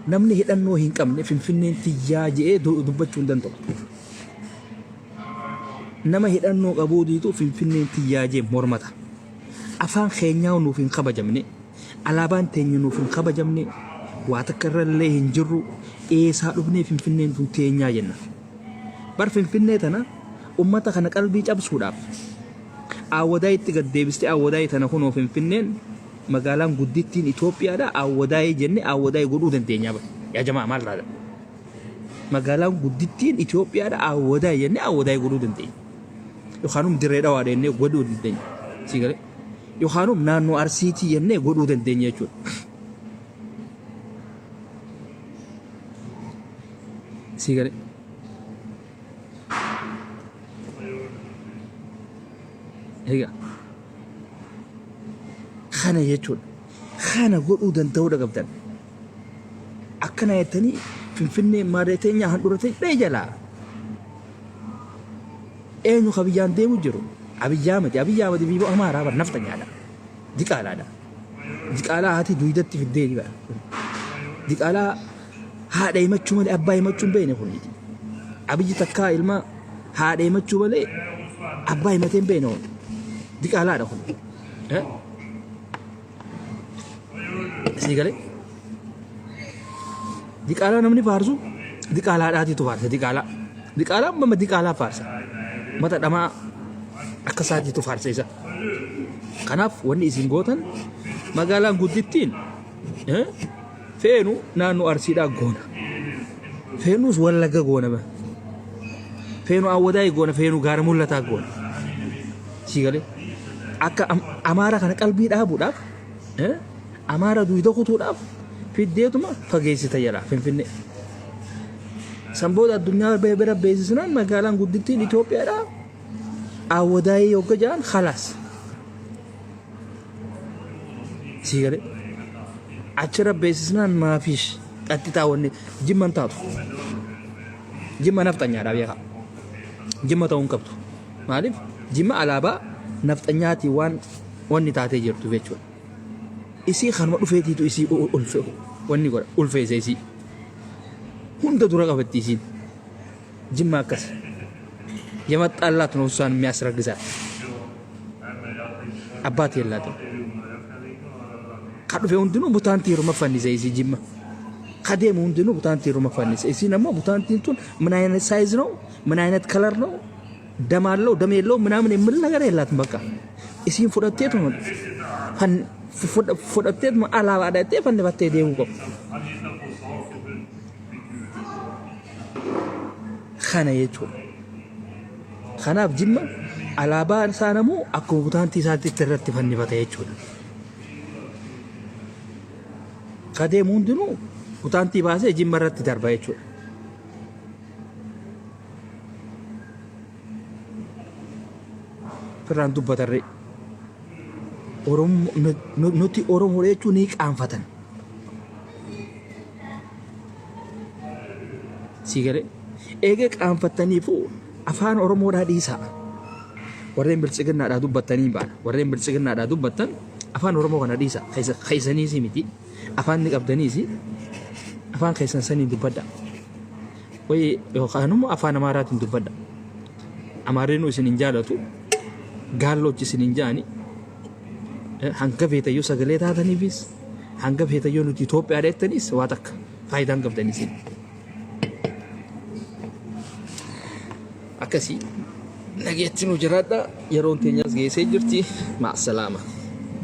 Namni hidhannoo hin qabne Finfinneen tiyyaa je'ee dubbachuu hin danda'u. Nama hidhannoo qabuutiitu Finfinneen tiyyaa jee mormata. Afaan keenyaa nuuf hin kabajamne, alaabaan teenya nuuf hin kabajamne, waa takka irrallee hin jirru, eessaa dhufnee Finfinneen tun teenyaa jenna. Bar Finfinnee tana ummata kana qalbii cabsuudhaaf Aawwadaayitti gad deebistee Aawwadaayii tana kunoo Finfinneen magaalaan guddittiin Itoophiyaadha Aawwadaayii jennee Aawwadaayii godhuu dandeenyaa bar. Yaa jamaa maal raada? Magaalaan guddittiin Itoophiyaadha Aawwadaayii jennee Aawwadaayii godhuu dandeenya. Yookaanum Dirree Dhawaa jennee godhuu dandeenya. Sii galee? Yookaanum naannoo Arsiitii jennee godhuu dandeenya jechuudha. Sii galee? Egaa kana jechuudha. Kana godhuu danda'uudha qabdan. Akkana jettanii Finfinnee maarree teenya handhuura teenya dhee jalaa. Eenyu ka biyyaan deemu jiru? Abiyyi Ahmad. Abiyyi Ahmad biyya Amaaraa bar nafxanyaadha. Diqaalaadha. Diqaalaa haati duydatti fiddee bara. Diqaalaa haadha himachuu malee abbaa himachuu hin beekne kun. Abiyyi takkaa ilma haadha himachuu malee abbaa himatee hin beekne kun. Diqaalaadha kun. Sii galee? Diqaalaa namni faarsu diqaalaadhaatiitu faarsa diqaalaa. Diqaalaa amma diqaalaa faarsa. Mata dhamaa akka isaatiitu faarsa isa. Kanaaf wanni isin gootan magaalaan guddittiin feenu naannoo Arsiidhaa goona. Feenus Wallagga goona. Feenu Awwadaay goona feenu Gaara Mul'ataa goona. Sii galee akka Amaara kana qalbii dhaabuudhaaf Amaara duyda kutuudhaaf fiddeetuma fageessita jedha Finfinnee. San booda addunyaa bira beeksisnaan magaalaan guddittiin Itoophiyaadha. Awwadaayii yogga jedhan khalaas. Sii galee achirra beeksisnaan maafiish qaxxitaa wanni jimman taatu. Jimma nafxanyaadha beekaa. Jimma ta'uu hin qabdu. Maaliif jimma alaabaa nafxanyaatiin waan wanni taatee jirtu jechuudha. Isii kanuma dhufeetiitu isii ulfe wanni godha ulfeessa isii. Hunda dura qabatti isiin. Jimma akkas. የመጣላት ነው እሷን የሚያስረግዛት አባት የላትም። Ka dhufe hundinuu butaantii irruma fannise isii Jimma. Ka deemu hundinuu butaantii irruma fannise. Isiin ammoo butaantiin tun ምን አይነት ሳይዝ ነው፣ ምን አይነት ከለር ነው፣ ደም አለው ደም የለውም ምናምን የሚል ነገር የላትም። በቃ isiin fudhatteetuma fudhatteetuma alaabaadha jettee fannifattee deemuu qabu. Kana jechuudha. Kanaaf Jimma alaabaa isaa namuu akkuma butaantii isaatti irratti fannifata jechuudha. Ka deemu hundinuu butaantii baasee Jimma irratti darba jechuudha. Firraan dubbatarree. Nuti Oromoo jechuun ni qaanfatan. Sii galee eegee qaanfattaniifu afaan Oromoodhaa dhiisaa. Warreen biltsiginnaadhaa dubbattanii baana. Warreen biltsiginnaadhaa dubbattan afaan Oromoo kana dhiisaa. Keessaniisi miti. Afaan ni qabdaniisi. Afaan keessan saniin dubbadha. Wayi yookaan immoo afaan Amaaraatiin dubbadha. Amaarrinuu isin hin jaalatu. Gaalloochi isin hin jaani. Hanga feetayyuu sagalee taataniifis hanga feetayyuu nuti Itoophiyaa dheettanis waa takka faayidaan qabdan isin. Akkasii nageetti nu jiraadha. Yeroon teenyas geessee jirti. Ma'asalaama.